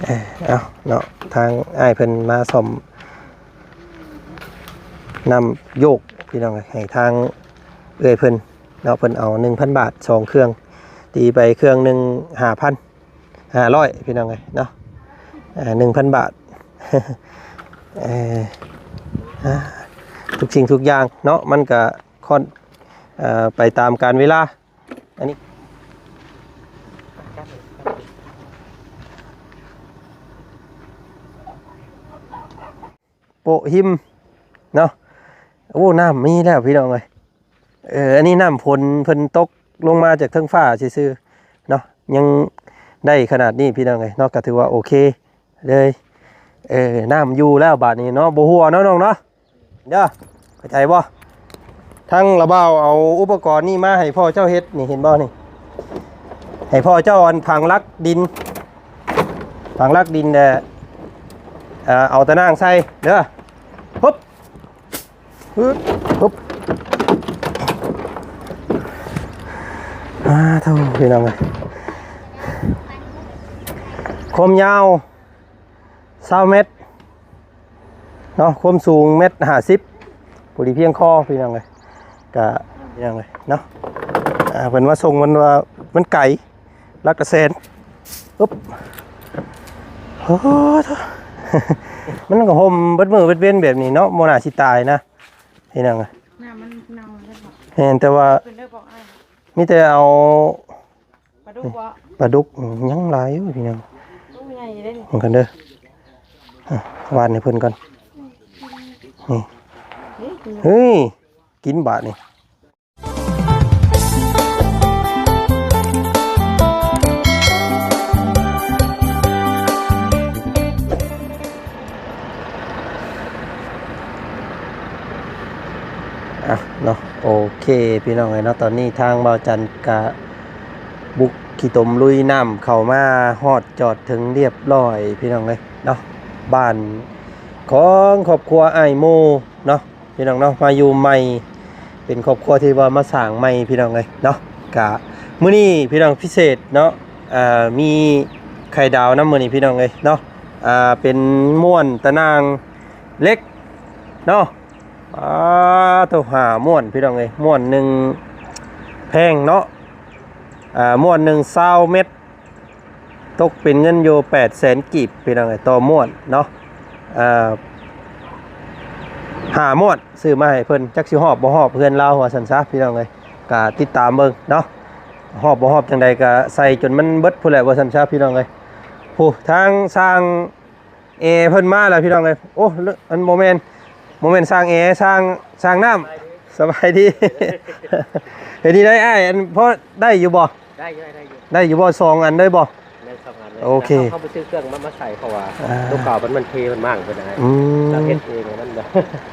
ເອີ ເອົາເນາະ ທາງອ້າຍເພິ່ນມາສ້ອມນ້ຳໂຢກ ພີ່ນ້ອງເອີຍ ໃຫ້ທາງເອື້ອຍເພິ່ນເນາະ ເພິ່ນເອົາໜຶ່ງພັນບາດ ສອງເຄື່ອງ ຕີໄປເຄື່ອງໜຶ່ງຫ້າພັນ ຫ້າຮ້ອຍ ພີ່ນ້ອງເອີຍເນາະ ເອີ ໜຶ່ງພັນບາດ ເອີ ອ່າ ທຸກສິ່ງທຸກຢ່າງເນາະ ມັນກະຄ່ອນ ເອີ ໄປຕາມການເວລາ ອັນນີ້ ໂປະຫິມເນາະ ໂອ້ ນ້ຳມີແລ້ວພີ່ນ້ອງເອີຍ ເອີ ອັນນີ້ນ້ຳຝົນເພິ່ນຕົກລົງມາຈາກເທິງຟ້າຊື່ໆເນາະ ຍັງໄດ້ຂະໜາດນີ້ພີ່ນ້ອງເອີຍເນາະ ກໍຖືວ່າໂອເຄເລີຍ ເອີ ນ້ຳຢູ່ແລ້ວບາດນີ້ເນາະ ບໍ່ຮົ່ວເນາະນ້ອງເນາະ ເດີ ເຂົ້າໃຈບໍ່? ທາງລະບ່າວເອົາອຸປະກອນນີ້ມາໃຫ້ພໍ່ເຈົ້າເຮັດນີ້ ເຫັນບໍ່ນີ້? ໃຫ້ພໍ່ເຈົ້າອັນຝັງຫຼັກດິນ ຝັງຫຼັກດິນແລ້ວ ເອົາຕາໜ່າງໃສ່ເດີ ຮຶບ ຮຶບ ຮຶບ ອາ ໂທ້ ພີ່ນ້ອງເອີຍ ຄວາມຍາວ ຊາວແມັດເນາະ ຄວາມສູງແມັດຫ້າສິບ ພໍດີພຽງຄໍພີ່ນ້ອງເອີຍ ກະພີ່ນ້ອງເອີຍເນາະ ອ່າ ເພິ່ນມາສົ່ງ ມັນວ່າມັນໄກ ຫຼັກກະແສນ ອຶບ ໂອ້ໂທ້ ມັນກໍຫົ່ມເບິດມື້ເບິດເວັນແບບນີ້ເນາະ ບໍ່ໜ້າຊິຕາຍນະ ພີ່ນ້ອງເອີຍ ນ້ຳມັນເນົ່າແລ້ວບໍ່? ແມ່ນ ແຕ່ວ່າ ເພິ່ນໄດ້ບອກອ້າຍ ມີແຕ່ເອົາ ປາດຸກບໍ່? ປາດຸກຍັງຫຼາຍຢູ່ພີ່ນ້ອງ ໂອ້ ໃຫຍ່ເດ້ນີ້ ເບິ່ງກັນເດີ ອ່ະ ຫວ່ານໃຫ້ເພິ່ນກ່ອນ ນີ້ ນີ້ ເຮີ້ຍ ກິນບາດນີ້ ອ່ະເນາະ ໂອເຄ ພີ່ນ້ອງເອີຍເນາະ ຕອນນີ້ທາງບ່າວຈັນກະບຸກຂີ້ຕົມລຸຍນ້ຳເຂົ້າມາຮອດຈອດເຖິງລຽບຮ້ອຍ ພີ່ນ້ອງເອີຍເນາະ ບ້ານຂອງຄອບຄົວອ້າຍໂມເນາະ ພີ່ນ້ອງເນາະ ມາຢູ່ໃໝ່ ເປັນຄອບຄົວທີ່ວ່າມາສ້າງໃໝ່ ພີ່ນ້ອງເອີຍເນາະ ກະມື້ນີ້ພີ່ນ້ອງພິເສດເນາະ ອ່າ ມີໄຂ່ດາວນຳມື້ນີ້ ພີ່ນ້ອງເອີຍເນາະ ອ່າ ເປັນມ້ວນຕະໜ່າງເຫຼັກເນາະ ອ່າ ໂທ້ ຫ້າມ້ວນ ພີ່ນ້ອງເອີຍ ມ້ວນໜຶ່ງແພງເນາະ ອ່າ ມ້ວນໜຶ່ງຊາວແມັດ ຕົກເປັນເງິນຢູ່ແປດແສນກີບ ພີ່ນ້ອງເອີຍ ຕໍ່ມ້ວນເນາະ ເອີ ຫ້າມ້ວນ ຊື້ມາໃຫ້ເພິ່ນ ຈັກຊິຮອບບໍ່ຮອບເຮືອນລາວ ວ່າຊັ້ນຊະ ພີ່ນ້ອງເອີຍ ກະຕິດຕາມເບິ່ງເນາະ ຮອບບໍ່ຮອບຈັ່ງໃດກະໃສ່ຈົນມັນເບິດພຸ້ນແຫຼະ ວ່າຊັ້ນຊະ ພີ່ນ້ອງເອີຍ ຜູ້ທາງຊ່າງ ແອເພິ່ນມາແລ້ວພີ່ນ້ອງເອີຍ ໂອ້ ອັນ ບໍ່ແມ່ນ ບໍ່ແມ່ນຊ່າງແອ ຊ່າງ ຊ່າງນ້ຳ ສະບາຍດີ ເຮັດດີໄດອ້າຍ ອັນ ພໍໄດ້ຢູ່ບໍ່? ໄດ້ຢູ່ ໄດ້ຢູ່ ໄດ້ຢູ່ບໍ່? ສອງອັນໄດ້ບໍ່? ໄດ້ສອງອັນເລີຍ ໂອເຄ ເຮົາໄປຊື້ເຄື່ອງມາ ມາໃສ່ ເພາະວ່າ ອ່າ ຕົວເກົ່າມັນ ມັນເພ ມັນໝັ້ງໄປນະ ອືມ ເຮົາເຮັດເອງ ມັນ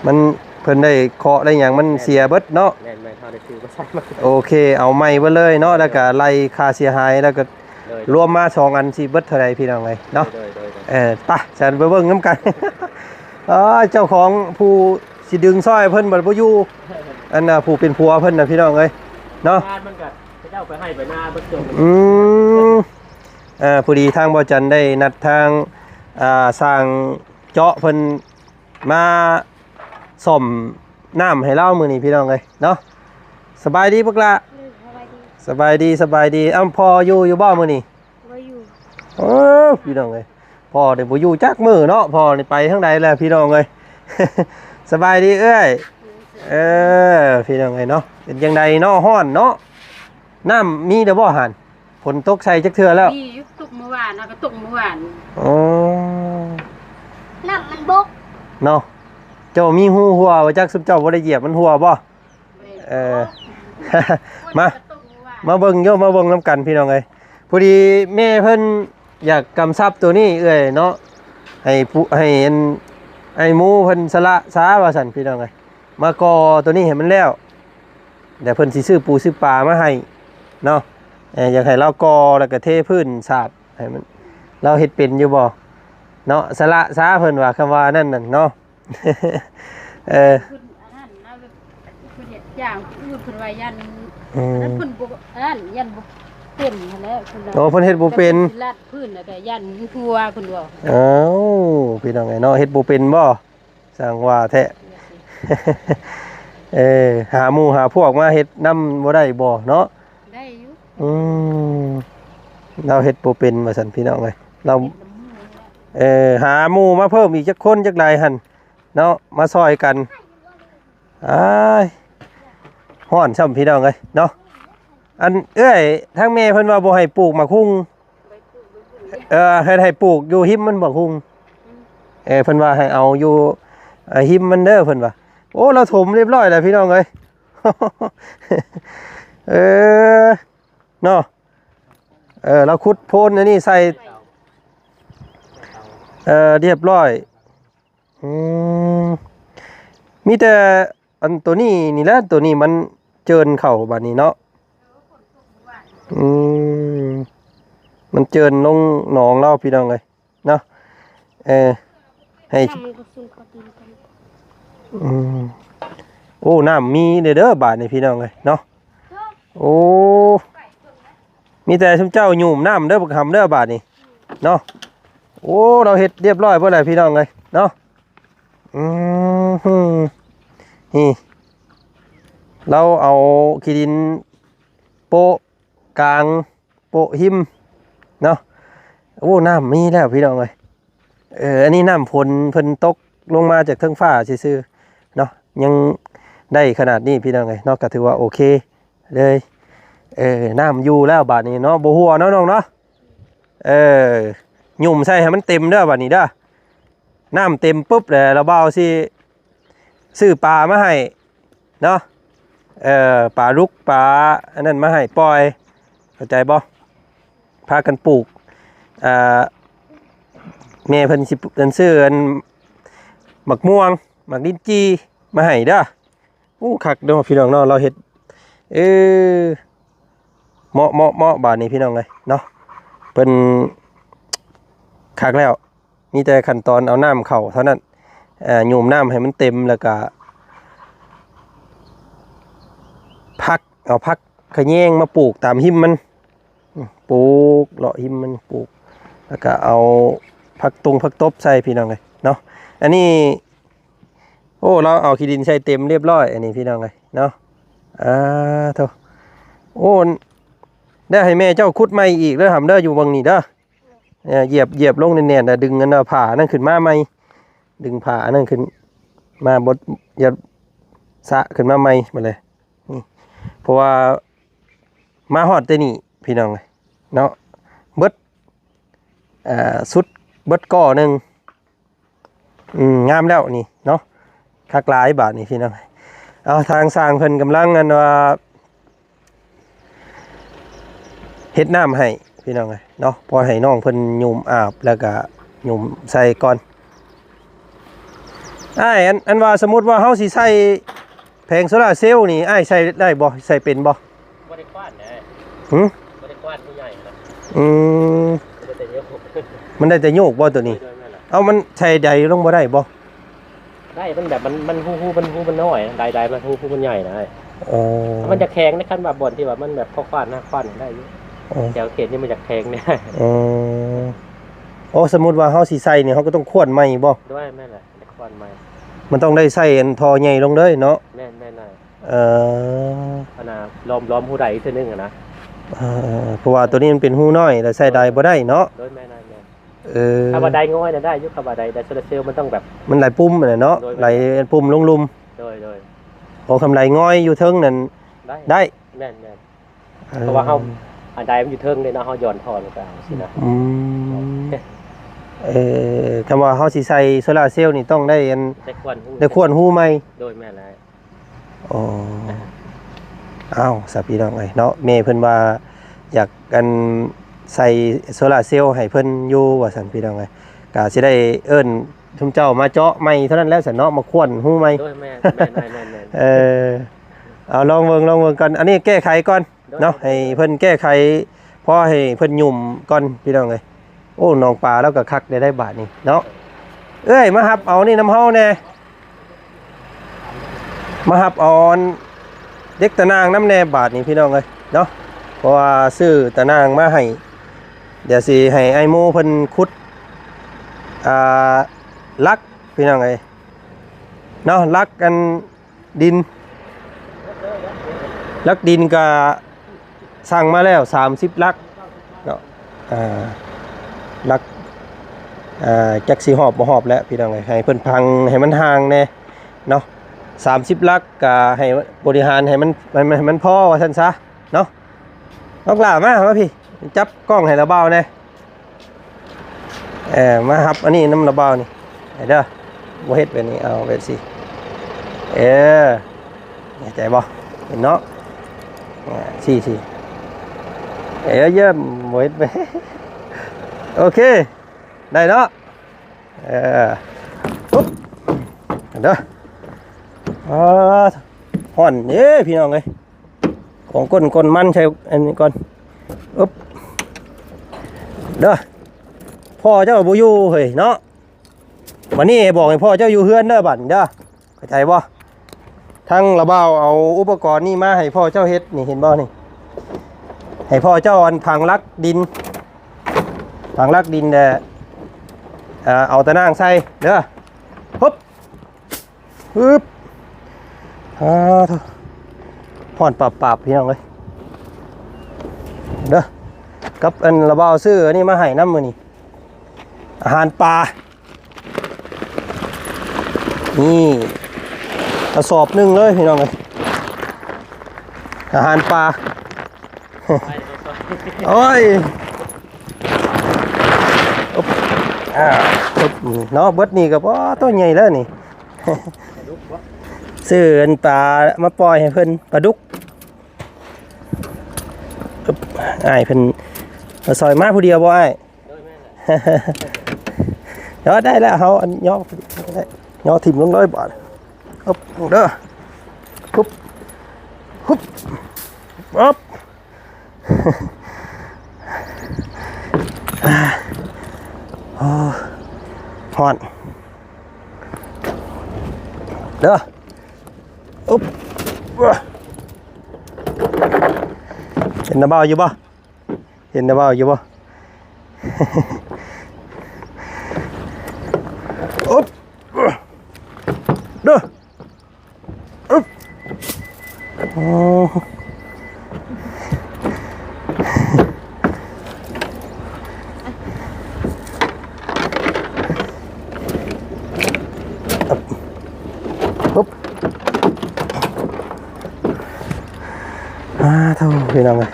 ມັນ ເພິ່ນໄດ້ເຄາະໄດ້ຫຍັງ ມັນ ແມ່ນ ເສຍເບິດເນາະ ແມ່ນໆ ເຮົາໄດ້ຊື້ມາໃສ່ ໂອເຄ ເອົາໃໝ່ເບິດເລີຍເນາະ ໂດຍ ແລ້ວກະໄລ່ຄ່າເສຍຫາຍ ແລ້ວກະ ໂດຍ ລວມມາສອງອັນຊິເບິດເທົ່າໃດພີ່ນ້ອງເອີຍເນາະ ໂດຍ ໂດຍ ໂດຍ ເອີ ໄປ ຊັ້ນໄປເບິ່ງນຳກັນ ເອີ ເຈົ້າຂອງຜູ້ຊິດຶງຊ່ອຍເພິ່ນບັດບໍ່ຢູ່ ອັນນ່າ ຜູ້ເປັນຜົວເພິ່ນນະພີ່ນ້ອງເອີຍເນາະ ງານມັນກໍເຂົາເຈົ້າໄປໄຮ່ໄປນາເບິດເກີນ ອືມ ເອີ ພໍດີທາງບ່າວຈັນໄດ້ນັດທາງ ອ່າ ຊ່າງເຈາະເພິ່ນ ມາສ້ອມນ້ຳໃຫ້ລາວມື້ນີ້ພີ່ນ້ອງເອີຍເນາະ ສະບາຍດີບັກຫຼ້າ ເອີ ສະບາຍດີ ສະບາຍດີ ສະບາຍດີ ອ້າວ ພໍ່ຢູ່ ຢູ່ບໍ່ມື້ນີ້? ບໍ່ຢູ່ ໂອ້ ພີ່ນ້ອງເອີຍ ພໍ່ນີ້ບໍ່ຢູ່ຈັກມື້ເນາະ ພໍ່ນີ້ໄປທາງໃດແລ້ວພີ່ນ້ອງເອີຍ ສະບາຍດີເອື້ອຍ ເອີ ພີ່ນ້ອງເອີຍເນາະ ເປັນຈັ່ງໃດເນາະ ຮ້ອນເນາະ ນ້ຳມີແລ້ວບໍ່ຫັ້ນ? ຝົນຕົກໃສ່ຈັກເທື່ອແລ້ວ? ມີຢູ່ ຕົກມື້ວານ ເອົາກໍຕົກມື້ວານ ອໍ ນ້ຳມັນບົກເນາະ ເຈົ້າມີຮູຮົ່ວບໍ່ຈັກ ຊຸມເຈົ້າບໍ່ໄດ້ຢຽບມັນຮົ່ວບໍ່? ເອີ ມາ ມາເບິ່ງຢູ່ ມາເບິ່ງນຳກັນພີ່ນ້ອງເອີຍ ພໍດີແມ່ເພິ່ນຢາກກຳຊັບໂຕນີ້ເອື້ອຍເນາະ ໃຫ້ຜູ້ ໃຫ້ອັນ ອ້າຍໝູເພິ່ນສະຫຼະຊາວ່າຊັ້ນພີ່ນ້ອງເອີຍ ມາກໍ່ໂຕນີ້ໃຫ້ມັນແລ້ວ ແລ້ວເພິ່ນຊິຊື້ປູຊື້ປາມາໃຫ້ເນາະ ເອີ ຢາກໃຫ້ລາວກໍ່ ແລ້ວກໍເທພື້ນສາດໃຫ້ມັນ ລາວເຮັດເປັນຢູ່ບໍ່ເນາະ ສະຫຼະຊາເພິ່ນວ່າ ຄຳວ່ານັ້ນນັ້ນເນາະ ເອີ ເພິ່ນອັນນັ້ນນະ ແບບເພິ່ນເຮັດຢ່າງຜູ້ອື່ນ ເພິ່ນວ່າຢ້ານ ອືມ ອັນນັ້ນເພິ່ນບໍ່ ອັນນັ້ນຢ້ານບໍ່ ເປັນຫັ້ນແຫຼະເພິ່ນວ່າ. ໂອ້ ເພິ່ນເຮັດບໍ່ເປັນ. ເພິ່ນຊິລັດພື້ນແລ້ວກໍຢ້ານມັນຮົ່ວເພິ່ນວ່າ. ອ້າວ ພີ່ນ້ອງເອີຍເນາະ ເຮັດບໍ່ເປັນບໍ່? ຊ່າງວ່າແທ້. ເອີ ຫາໝູ່ຫາພວກມາເຮັດນຳບໍ່ໄດ້ບໍ່ເນາະ? ໄດ້ຢູ່. ອືມ ລາວເຮັດບໍ່ເປັນວ່າຊັ້ນ ພີ່ນ້ອງເອີຍ. ລາວ ເຮັດນຳໝູ່ແຫຼະ. ເອີ ຫາໝູ່ມາເພີ່ມອີກຈັກຄົນຈັກຫຼາຍຫັ້ນເນາະ ມາຊ່ອຍກັນ. ອ້າຍ ຮ້ອນຊ້ຳ ພີ່ນ້ອງເອີຍເນາະ. ອັນເອື້ອຍ ທາງແມ່ເພິ່ນວ່າບໍ່ໃຫ້ປູກໝາກຫຸ່ງ. ເອີ ເພິ່ນໃຫ້ປູກຢູ່ຮິມມັນໝາກຫຸ່ງ. ເອີ ເພິ່ນວ່າໃຫ້ເອົາຢູ່ ເອີ ຮິມມັນເດີ ເພິ່ນວ່າ. ໂອ້ ລາວຖົມຮຽບຮ້ອຍແລ້ວ ພີ່ນ້ອງເອີຍ. ເອີ ເນາະ ເອີ ລາວຂຸດໂພນອັນນີ້ໃສ່ ເອີ ຮຽບຮ້ອຍ. ອືມ ມີແຕ່ອັນໂຕນີ້ນີ້ແຫຼະ ໂຕນີ້ມັນເຈີນເຂົ້າບາດນີ້ເນາະ. ອືມ ມັນເຈີນລົງໜອງລາວ ພີ່ນ້ອງເອີຍເນາະ. ເອີ ໃຫ້ ນ້ຳມັນກໍຊຸ່ມເຂົ້າດິນກັນ. ອືມ ໂອ້ ນ້ຳມີເດີ ເດີ ບາດນີ້ ພີ່ນ້ອງເອີຍເນາະ. ໂອ້ ມີແຕ່ຊຸມເຈົ້າຫຍຸ້ມນ້ຳເດີ ບັກຫຳເດີ ບາດນີ້ເນາະ. ໂອ້ ລາວເຮັດຮຽບຮ້ອຍເບິດແລ້ວ ພີ່ນ້ອງເອີຍເນາະ. ອືມ ນີ້ ລາວເອົາຂີ້ດິນໂປະກາງ ໂປະຮິມເນາະ. ໂອ້ ນ້ຳມີແລ້ວ ພີ່ນ້ອງເອີຍ. ເອີ ອັນນີ້ນ້ຳຝົນເພິ່ນຕົກລົງມາຈາກເທິງຟ້າຊື່ໆເນາະ ຍັງໄດ້ຂະໜາດນີ້ ພີ່ນ້ອງເອີຍເນາະ ກໍຖືວ່າໂອເຄເລີຍ. ເອີ ນ້ຳຢູ່ແລ້ວບາດນີ້ເນາະ ບໍ່ຮົ່ວເນາະນ້ອງເນາະ. ເອີ ຫຍຸ້ມໃສ່ໃຫ້ມັນເຕັມເດີບາດນີ້ເດີ. ນ້ຳເຕັມປຶບແລ້ວ ລະບ່າວຊິຊື້ປາມາໃຫ້ເນາະ. ເອີ ປາດຸກ ປາອັນນັ້ນມາໃຫ້ປ່ອຍ ເຂົ້າໃຈບໍ່? ພາກັນປູກ ອ່າ ແມ່ເພິ່ນຊິ ອັນ ຊື້ ອັນ ໝາກມ່ວງ ໝາກລິ້ນຈີ່ມາໃຫ້ເດີ. ໂອ້ ຄັກເນາະ ພີ່ນ້ອງເນາະ ລາວເຮັດ ເອີ ເໝາະ ເໝາະ ເໝາະ ບາດນີ້ ພີ່ນ້ອງເອີຍເນາະ. ເພິ່ນຄັກແລ້ວ ມີແຕ່ຂັ້ນຕອນເອົານ້ຳເຂົ້າເທົ່ານັ້ນ. ເອີ ຫຍຸ້ມນ້ຳໃຫ້ມັນເຕັມ ແລ້ວກະຜັກ ເອົາຜັກຂະແຍງມາປູກຕາມຮິມມັນ. ອືມ ປູກເລາະຮິມມັນ ປູກ ແລ້ວກະເອົາຜັກຕົງຜັກຕົບໃສ່ ພີ່ນ້ອງເອີຍເນາະ. ອັນນີ້ ໂອ້ ລາວເອົາຂີ້ດິນໃສ່ເຕັມຮຽບຮ້ອຍ ອັນນີ້ ພີ່ນ້ອງເອີຍເນາະ. ອາ ໂທ້ ໂອ້ ໄດ້ໃຫ້ແມ່ເຈົ້າຂຸດໃໝ່ອີກເດີ ຫຳເດີ ຢູ່ເບິ່ງນີ້ເດີ. ເອີ ຢຽບ ຢຽບລົງແໜ້ນໆ ແລ້ວດຶງອັນຜ້າອັນນັ້ນຂຶ້ນມາໃໝ່ ດຶງຜ້າອັນນັ້ນຂຶ້ນມາ ບໍ່ ຢ່າ ສະຂຶ້ນມາໃໝ່ໝົດເລີຍ. ນີ້ ເພາະວ່າມາຮອດແຕ່ນີ້ ພີ່ນ້ອງເອີຍເນາະ ເບິດ ອ່າ ສຸດເບິດກໍໜຶ່ງ. ອືມ ງາມແລ້ວນີ້ເນາະ ຄັກຫຼາຍບາດນີ້ ພີ່ນ້ອງ. ເອົາ ທາງຊ່າງເພິ່ນກຳລັງ ອັນວ່າ ເຮັດນ້ຳໃຫ້ ພີ່ນ້ອງເອີຍເນາະ ພໍໃຫ້ນ້ອງເພິ່ນຫຍຸ້ມອາບ ແລ້ວກະຫຍຸ້ມໃສ່ກ່ອນ. ອ້າຍ ອັນ ອັນວ່າສົມມຸດວ່າເຮົາຊິໃສ່ແຜງໂຊລາເຊວນີ້ ອ້າຍໃສ່ໄດ້ບໍ່? ໃສ່ເປັນບໍ່? ບໍ່ໄດ້ຂວານເດ້. ຫື? ບໍ່ໄດ້ຂວານຜູ້ໃຫຍ່ນະ. ອືມ ມັນໄດ້ແຕ່ໂຍກ ມັນໄດ້ແຕ່ໂຍກບໍ່ໂຕນີ້? ໂດຍ ໂດຍ ແມ່ນລະ. ເອົາ ມັນໃສ່ໃດລົງບໍ່ໄດ້ບໍ່? ໄດ້ ມັນແບບ ມັນ ມັນຮູ ຮູມັນ ຮູມັນນ້ອຍ ໃດ ໃດ ມັນ ຮູ ຮູມັນໃຫຍ່ນະ. ອໍ ມັນຈະແຂງໃນ ຄັນວ່າບ່ອນທີ່ວ່າມັນແບບພໍຂວານນະ ຂວານໄດ້ຢູ່. ອໍ ແຖວເຂດນີ້ມັນຈະແຂງແດ່. ອໍ ໂອ້ ສົມມຸດວ່າເຮົາຊິໃສ່ນີ້ ເຮົາກໍຕ້ອງຂວນໃໝ່ບໍ່? ໂດຍ ແມ່ນແຫຼະ ໄດ້ຂວນໃໝ່. ມັນຕ້ອງໄດ້ໃສ່ອັນທໍ່ໃຫຍ່ລົງເລີຍເນາະ? ແມ່ນ ແມ່ນ ແມ່ນ. ເອີ ອັນນ່າ ລ້ອມ ລ້ອມຮູໃດອີກເທື່ອໜຶ່ງຫັ້ນນະ. ເອີ ເພາະວ່າໂຕນີ້ມັນເປັນຮູນ້ອຍ ແລ້ວໃສ່ໃດບໍ່ໄດ້ເນາະ? ໂດຍ ແມ່ນ ແມ່ນ. ເອີ ຖ້າວ່າໄດງ່ອຍນະໄດ້ຢູ່ ຖ້າວ່າໄດ ໄດໂຊລາເຊວມັນຕ້ອງແບບ ມັນຫຼາຍປຸ່ມຫັ້ນນະເນາະ. ໂດຍ ຫຼາຍປຸ່ມລຸ່ມໆ. ໂດຍ ໂດຍ. ໂອ້ ຄຳໄດງ່ອຍຢູ່ເທິງນັ້ນໄດ້ ໄດ້. ແມ່ນໆ. ເອີ ເພາະວ່າເຮົາ ອັນໃດມັນຢູ່ເທິງເດ້ເນາະ ເຮົາຢ່ອນຖອນໄປເອົາຊີ້ນະ. ອືມ ເອີ ຄຳວ່າເຮົາຊິໃສ່ໂຊລາເຊວນີ້ຕ້ອງໄດ້ອັນ ໄດ້ຂວນຮູ ໄດ້ຂວນຮູໃໝ່. ໂດຍ ແມ່ນແລ້ວ. ອໍ ອ້າວ ສະ ພີ່ນ້ອງເອີຍເນາະ ແມ່ເພິ່ນວ່າຢາກອັນໃສ່ໂຊລາເຊວໃຫ້ເພິ່ນຢູ່ວ່າຊັ້ນ ພີ່ນ້ອງເອີຍ. ກະຊິໄດ້ເອີ້ນຊຸມເຈົ້າມາເຈາະໃໝ່ເທົ່ານັ້ນແຫຼະຊັ້ນເນາະ ມາຂວນຮູໃໝ່. ໂດຍ ແມ່ນ ແມ່ນ ແມ່ນ. ເອີ ເອົາ ລອງເບິ່ງ ລອງເບິ່ງກ່ອນ ອັນນີ້ແກ້ໄຂກ່ອນເນາະ. ໂດຍ ໃຫ້ເພິ່ນແກ້ໄຂ ພໍໃຫ້ເພິ່ນຫຍຸ້ມກ່ອນ ພີ່ນ້ອງເອີຍ. ໂອ້ ນ້ອງປາລາວກໍຄັກໄດ້ ໄດ້ບາດນີ້ເນາະ. ເອີຍ ມາຮັບເອົານີ້ນຳເຮົາແດ່ ມາຮັບເອົາອັນເດັກຕານາງນຳແດ່ບາດນີ້ ພີ່ນ້ອງເອີຍເນາະ. ເພາະວ່າຊື້ຕາໜ່າງມາໃຫ້ ດຽວຊິໃຫ້ອ້າຍໂມເພິ່ນຂຸດ ອ່າ ຫຼັກ ພີ່ນ້ອງເອີຍເນາະ ຫຼັກອັນ ດິນ ຫຼັກດິນກະສັ່ງມາແລ້ວສາມສິບຫຼັກເນາະ ອ່າ ຫຼັກ ອ່າ ຈັກຊິຮອບບໍ່ຮອບແຫຼະພີ່ນ້ອງເອີຍ ໃຫ້ເພິ່ນພັງໃຫ້ມັນຫ່າງແດ່ເນາະ ສາມສິບຫຼັກກະໃຫ້ບໍລິຫານໃຫ້ມັນ ໃຫ້ມັນ ໃຫ້ມັນພໍວ່າຊັ້ນຊະເນາະ ນ້ອງຫຼ້າມາ ມາພີ່ ຈັບກ້ອງໃຫ້ລາວບ່າວແດ່. ເອີ ມາຮັບອັນນີ້ນຳລາວບ່າວນີ້ ໃຫ້ເດີ ບໍ່ເຮັດແບບນີ້ ເອົາແບບຊີ້ ເອີ ເຂົ້າໃຈບໍ່ ເຫັນເນາະ ອ່າ ຊີ້ໆ ເອີ ຢ້ຽມ ບໍ່ເຮັດ ໂອເຄ ໄດ້ເນາະ ເອີ ປຸບ ເດີ ອ່າ ຮ້ອນເດ້ພີ່ນ້ອງເອີຍ ຂອງກົ້ນ ກົ້ນມັນໃສ່ອັນນີ້ກ່ອນ ອຶບ ເດີ ພໍ່ເຈົ້າບໍ່ຢູ່ເຮີ້ຍເນາະ ບັດນີ້ບອກໃຫ້ພໍ່ເຈົ້າຢູ່ເຮືອນເດີ ບັດນີ້ເດີ ເຂົ້າໃຈບໍ່? ທາງລາວບ່າວເອົາອຸປະກອນນີ້ມາໃຫ້ພໍ່ເຈົ້າເຮັດ ນີ້ ເຫັນບໍ່ນີ້ ໃຫ້ພໍ່ເຈົ້າອັນຝັງຫຼັກດິນ ຝັງຫຼັກດິນແລ້ວ ເອົາຕາໜ່າງໃສ່ເດີ ຮຶບ ຮຶບ ອ່າ ໂທ້ ຮ້ອນປາບໆ ພີ່ນ້ອງເອີຍ ເດີ ກັບອັນລາວບ່າວຊື້ອັນນີ້ມາໃຫ້ນຳມື້ນີ້ ອາຫານປາ ນີ້ ກະສອບໜຶ່ງເລີຍ ພີ່ນ້ອງເອີຍ ອາຫານປາ ໂອ້ຍ ອຶບ ອ່າ ອຶບ ເນາະ ເບິດນີ້ກະ ໂອ້ ໂຕໃຫຍ່ແລ້ວນີ້ ຊື້ອັນປາມາປ່ອຍໃຫ້ເພິ່ນ ປາດຸກ ອຶບ ອ້າຍເພິ່ນມາຊ່ອຍ ມາຜູ້ດຽວບໍ່ອ້າຍ? ໂດຍ ແມ່ນແຫຼະ ເນາະ ໄດ້ແລ້ວ ເຮົາອັນຍໍ ຍໍຖິ້ມລົງເລີຍບາດ ອຶບ ເດີ ຮຶບ ຮຶບ ອຶບ ໂອ້ ຮ້ອນ ເດີ ອຶບ ເຫັນນະບ່າວຢູ່ບໍ່? ເຫັນນະບ່າວຢູ່ບໍ່? ອຶບ ເດີ ອຶບ ໂອ້ ອຶບ ອຶບ ອ່າ ໂທ້ ພີ່ນ້ອງເອີຍ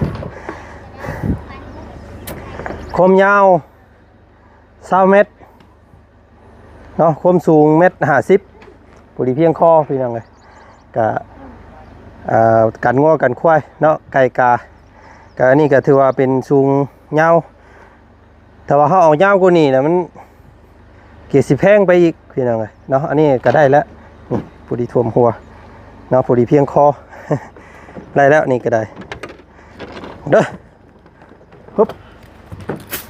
ຄວາມຍາວຊາວແມັດເນາະ ຄວາມສູງແມັດຫ້າສິບ ພໍດີພຽງຄໍ ພີ່ນ້ອງເອີຍ ກະ ອ່າ ກັນງົວກັນຄວາຍເນາະ ໄກ່ກາ ກະອັນນີ້ກະຖືວ່າເປັນສູງຍາວ ຖ້າວ່າເຮົາເອົາຍາວກວ່ານີ້ລະ ມັນກະຊິແພງໄປອີກ ພີ່ນ້ອງເອີຍເນາະ ອັນນີ້ກະໄດ້ແລ້ວ ນີ້ ພໍດີຖ້ວມຫົວເນາະ ພໍດີພຽງຄໍ ໄດ້ແລ້ວ ນີ້ກະໄດ້ ເດີ ຮຶບ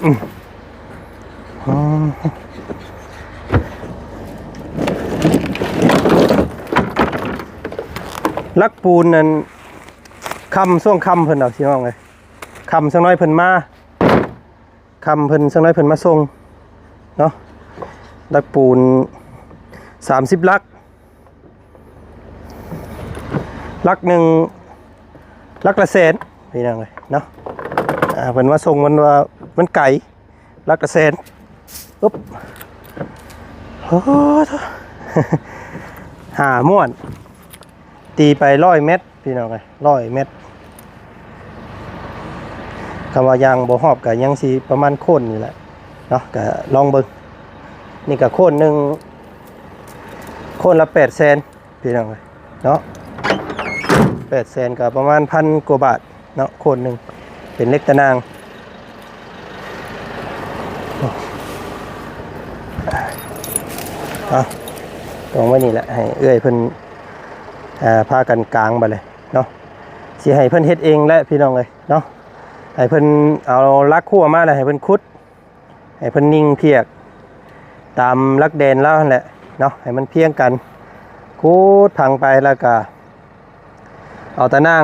ອືມ ຫຼັກປູນນັ້ນ ຄ່ຳ ຊ່ວງຄ່ຳເພິ່ນດອກ ພີ່ນ້ອງເອີຍ ຄ່ຳ ສັກໜ້ອຍເພິ່ນມາ ຄ່ຳເພິ່ນ ສັກໜ້ອຍເພິ່ນມາສົ່ງເນາະ ຫຼັກປູນສາມສິບຫຼັກ ຫຼັກໜຶ່ງ ຫຼັກລະແສນ ພີ່ນ້ອງເອີຍເນາະ ອ່າ ເພິ່ນມາສົ່ງ ມັນວ່າມັນໄກ ຫຼັກລະແສນ ອຶບ ໂອ້ ຫ້າມ້ວນ ຕີໄປຮ້ອຍແມັດ ພີ່ນ້ອງເອີຍ ຮ້ອຍແມັດ ຄຳວ່າຢ່າງບໍ່ຮອບກະຍັງຊິປະມານໂຄນນີ້ແຫຼະເນາະ ກະລອງເບິ່ງ ນີ້ກະໂຄນໜຶ່ງ ໂຄນລະແປດແສນ ພີ່ນ້ອງເອີຍເນາະ ແປດແສນກະປະມານພັນກວ່າບາດເນາະ ໂຄນໜຶ່ງ ເປັນເຫຼັກຕາໜ່າງ ເອົາ ວາງໄວ້ນີ້ແຫຼະ ໃຫ້ເອື້ອຍເພິ່ນ ອ່າ ພາກັນກາງບາດນີ້ເນາະ ຊິໃຫ້ເພິ່ນເຮັດເອງແຫຼະ ພີ່ນ້ອງເອີຍເນາະ ໃຫ້ເພິ່ນເອົາຫຼັກຂົວມາແລ້ວໃຫ້ເພິ່ນຂຸດ ໃຫ້ເພິ່ນຍິງພຽກຕາມຫຼັກແດນລາວຫັ້ນແຫຼະເນາະ ໃຫ້ມັນພຽງກັນ ຂຸດຝັງໄປ ແລ້ວກະເອົາຕາໜ່າງ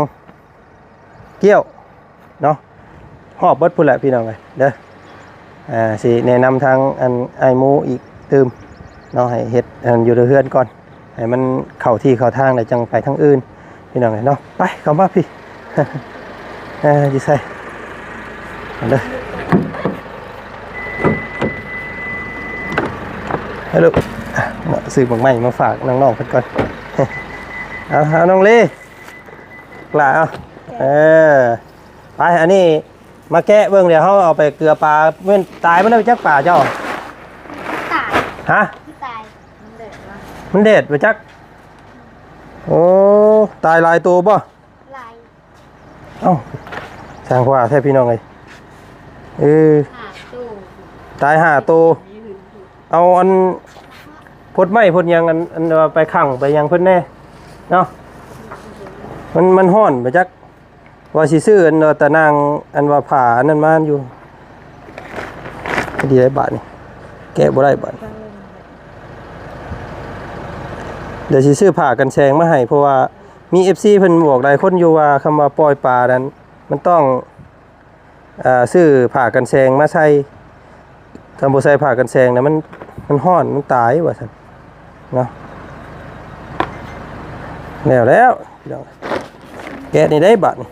ກ້ຽວເນາະ ຮອບເບິດພຸ້ນແຫຼະພີ່ນ້ອງເອີຍເດີ. ອ່າ ຊິແນະນຳທາງອັນອ້າຍໝູອີກຕື່ມເນາະ ໃຫ້ເຮັດອັນຢູ່ເຮືອນກ່ອນ ໃຫ້ມັນເຂົ້າທີ່ເຂົ້າທາງ ແລ້ວຈັ່ງໄປທາງອື່ນພີ່ນ້ອງເອີຍເນາະ. ໄປ ເຂົ້າມາພີ່ ເອີ ຢູ່ໃສ ເອົາເດີ ໃຫ້ລູກ ຊື້ໝາກໄມ້ມາຝາກນ້ອງໆເພິ່ນກ່ອນ. ເອົາ ເອົາ ນ້ອງລີ ຫຼ້າ ເອົາ ເອີ ໄປ ອັນນີ້ມາແກະເບິ່ງ ດຽວເຮົາເອົາໄປເກືອປາ. ແມ່ນຕາຍມັນໄດ້ຈັກປາເຈົ້າ? ຕາຍ ຮະ? ຕາຍ ມັນແດດວະ ມັນແດດບໍ່ຈັກ. ໂອ້ ຕາຍຫຼາຍໂຕບໍ່? ຫຼາຍ. ເອົ້າ ຊ່າງວ່າແທ້ພີ່ນ້ອງເອີຍ. ເອີ ຫ້າໂຕ ຕາຍຫ້າໂຕ. ເອົາອັນ ພົດໄມ້ພົດຫຍັງ ອັນ ອັນວ່າໄປຂັງໄປຫຍັງເພິ່ນແດ່ເນາະ. ມັນ ມັນຮ້ອນບໍ່ຈັກ. ວ່າຊິຊື້ອັນວ່າຕາໜ່າງ ອັນວ່າຜ້າອັນນັ້ນມາຢູ່ ພໍດີໄດ້ບາດນີ້ ແກະບໍ່ໄດ້ບາດ. ດຽວຊິຊື້ຜ້າກັນແສງມາໃຫ້ ເພາະວ່າມີເອັຟຊີເພິ່ນບອກຫຼາຍຄົນຢູ່ວ່າ ຄຳວ່າປ່ອຍປານັ້ນ ມັນຕ້ອງ ເອີ ຊື້ຜ້າກັນແສງມາໃສ່. ຄັນບໍ່ໃສ່ຜ້າກັນແສງນະ ມັນ ມັນຮ້ອນ ມັນຕາຍວ່າຊັ້ນເນາະ. ແລ້ວ ແລ້ວພີ່ນ້ອງ ແກະນີ້ໄດ້ບາດນີ້.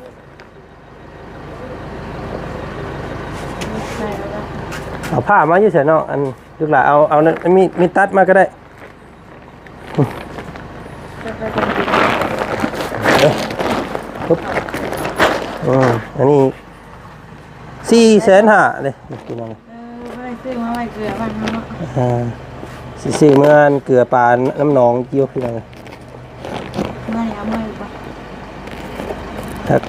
ເອົາຜ້າມາຢູ່ໃສເນາະ? ອັນ ລູກຫຼ້າ ເອົາ ເອົາມີດ ມີດຕັດມາກໍໄດ້. ເອີ ປຶບ ອືມ ອັນນີ້ສີ່ແສນຫ້າເດ້ພີ່ນ້ອງ. ເອີ ບໍ່ໄດ້ຊື້ມາໄວ້ເກືອບ້ານເຮົາເນາະ. ອ່າ ຊິຊື້ເມືອເກືອປານ້ຳໜອງຢູ່ພີ່ນ້ອງ. ເມືອນີ້ເອົາເມືອຢູ່ບໍ່? ຄັກ.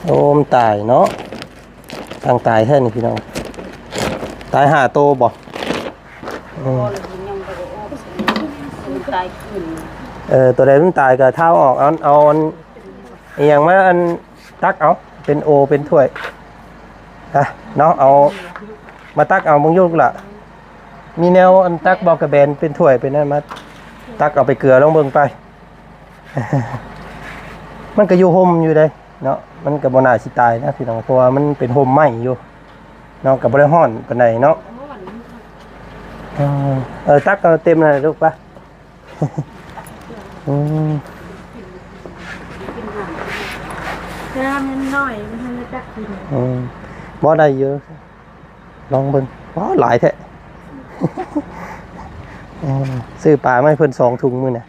ໂອ້ ມັນຕາຍເນາະ. ທາງຕາຍແທ້ນີ້ພີ່ນ້ອງ. ຕາຍຫ້າໂຕບໍ່? ອືມ ຕາຍຄືນ. ເອີ ໂຕໃດມັນຕາຍກໍທ້າວອອກ ເອົາ ເອົາອັນ ອີຫຍັງມາ ອັນ ຕັກເອົາ ເປັນໂອເປັນຖ້ວຍ ອະ ເນາະ. ເອົາມາຕັກເອົາເບິ່ງຢູ່ລະ ມີແນວອັນຕັກບໍ່ ກະແບນເປັນຖ້ວຍເປັນນັ້ນ ມາຕັກເອົາໄປເກືອລອງເບິ່ງໄປ. ມັນກໍຢູ່ຮົ່ມຢູ່ເດ້ເນາະ ມັນກໍບໍ່ໜ້າຊິຕາຍນະພີ່ນ້ອງ ເພາະວ່າມັນເປັນຮົ່ມໄມ້ຢູ່ເນາະ ກໍບໍ່ໄດ້ຮ້ອນປານໃດເນາະ. ເອີ ເອີ ຕັກເອົາເຕັມນັ້ນແຫຼະລູກ ໄປ. ອືມ ແຕ່ວ່າມັນນ້ອຍ ມັນທັນໄດ້ຈັກກິນ. ອືມ ບໍ່ໄດ້ຢູ່ ລອງເບິ່ງ. ວ້າວ ຫຼາຍແທ້. ເອີ ຊື້ປາມາໃຫ້ເພິ່ນສອງຖົງມື້ນະ.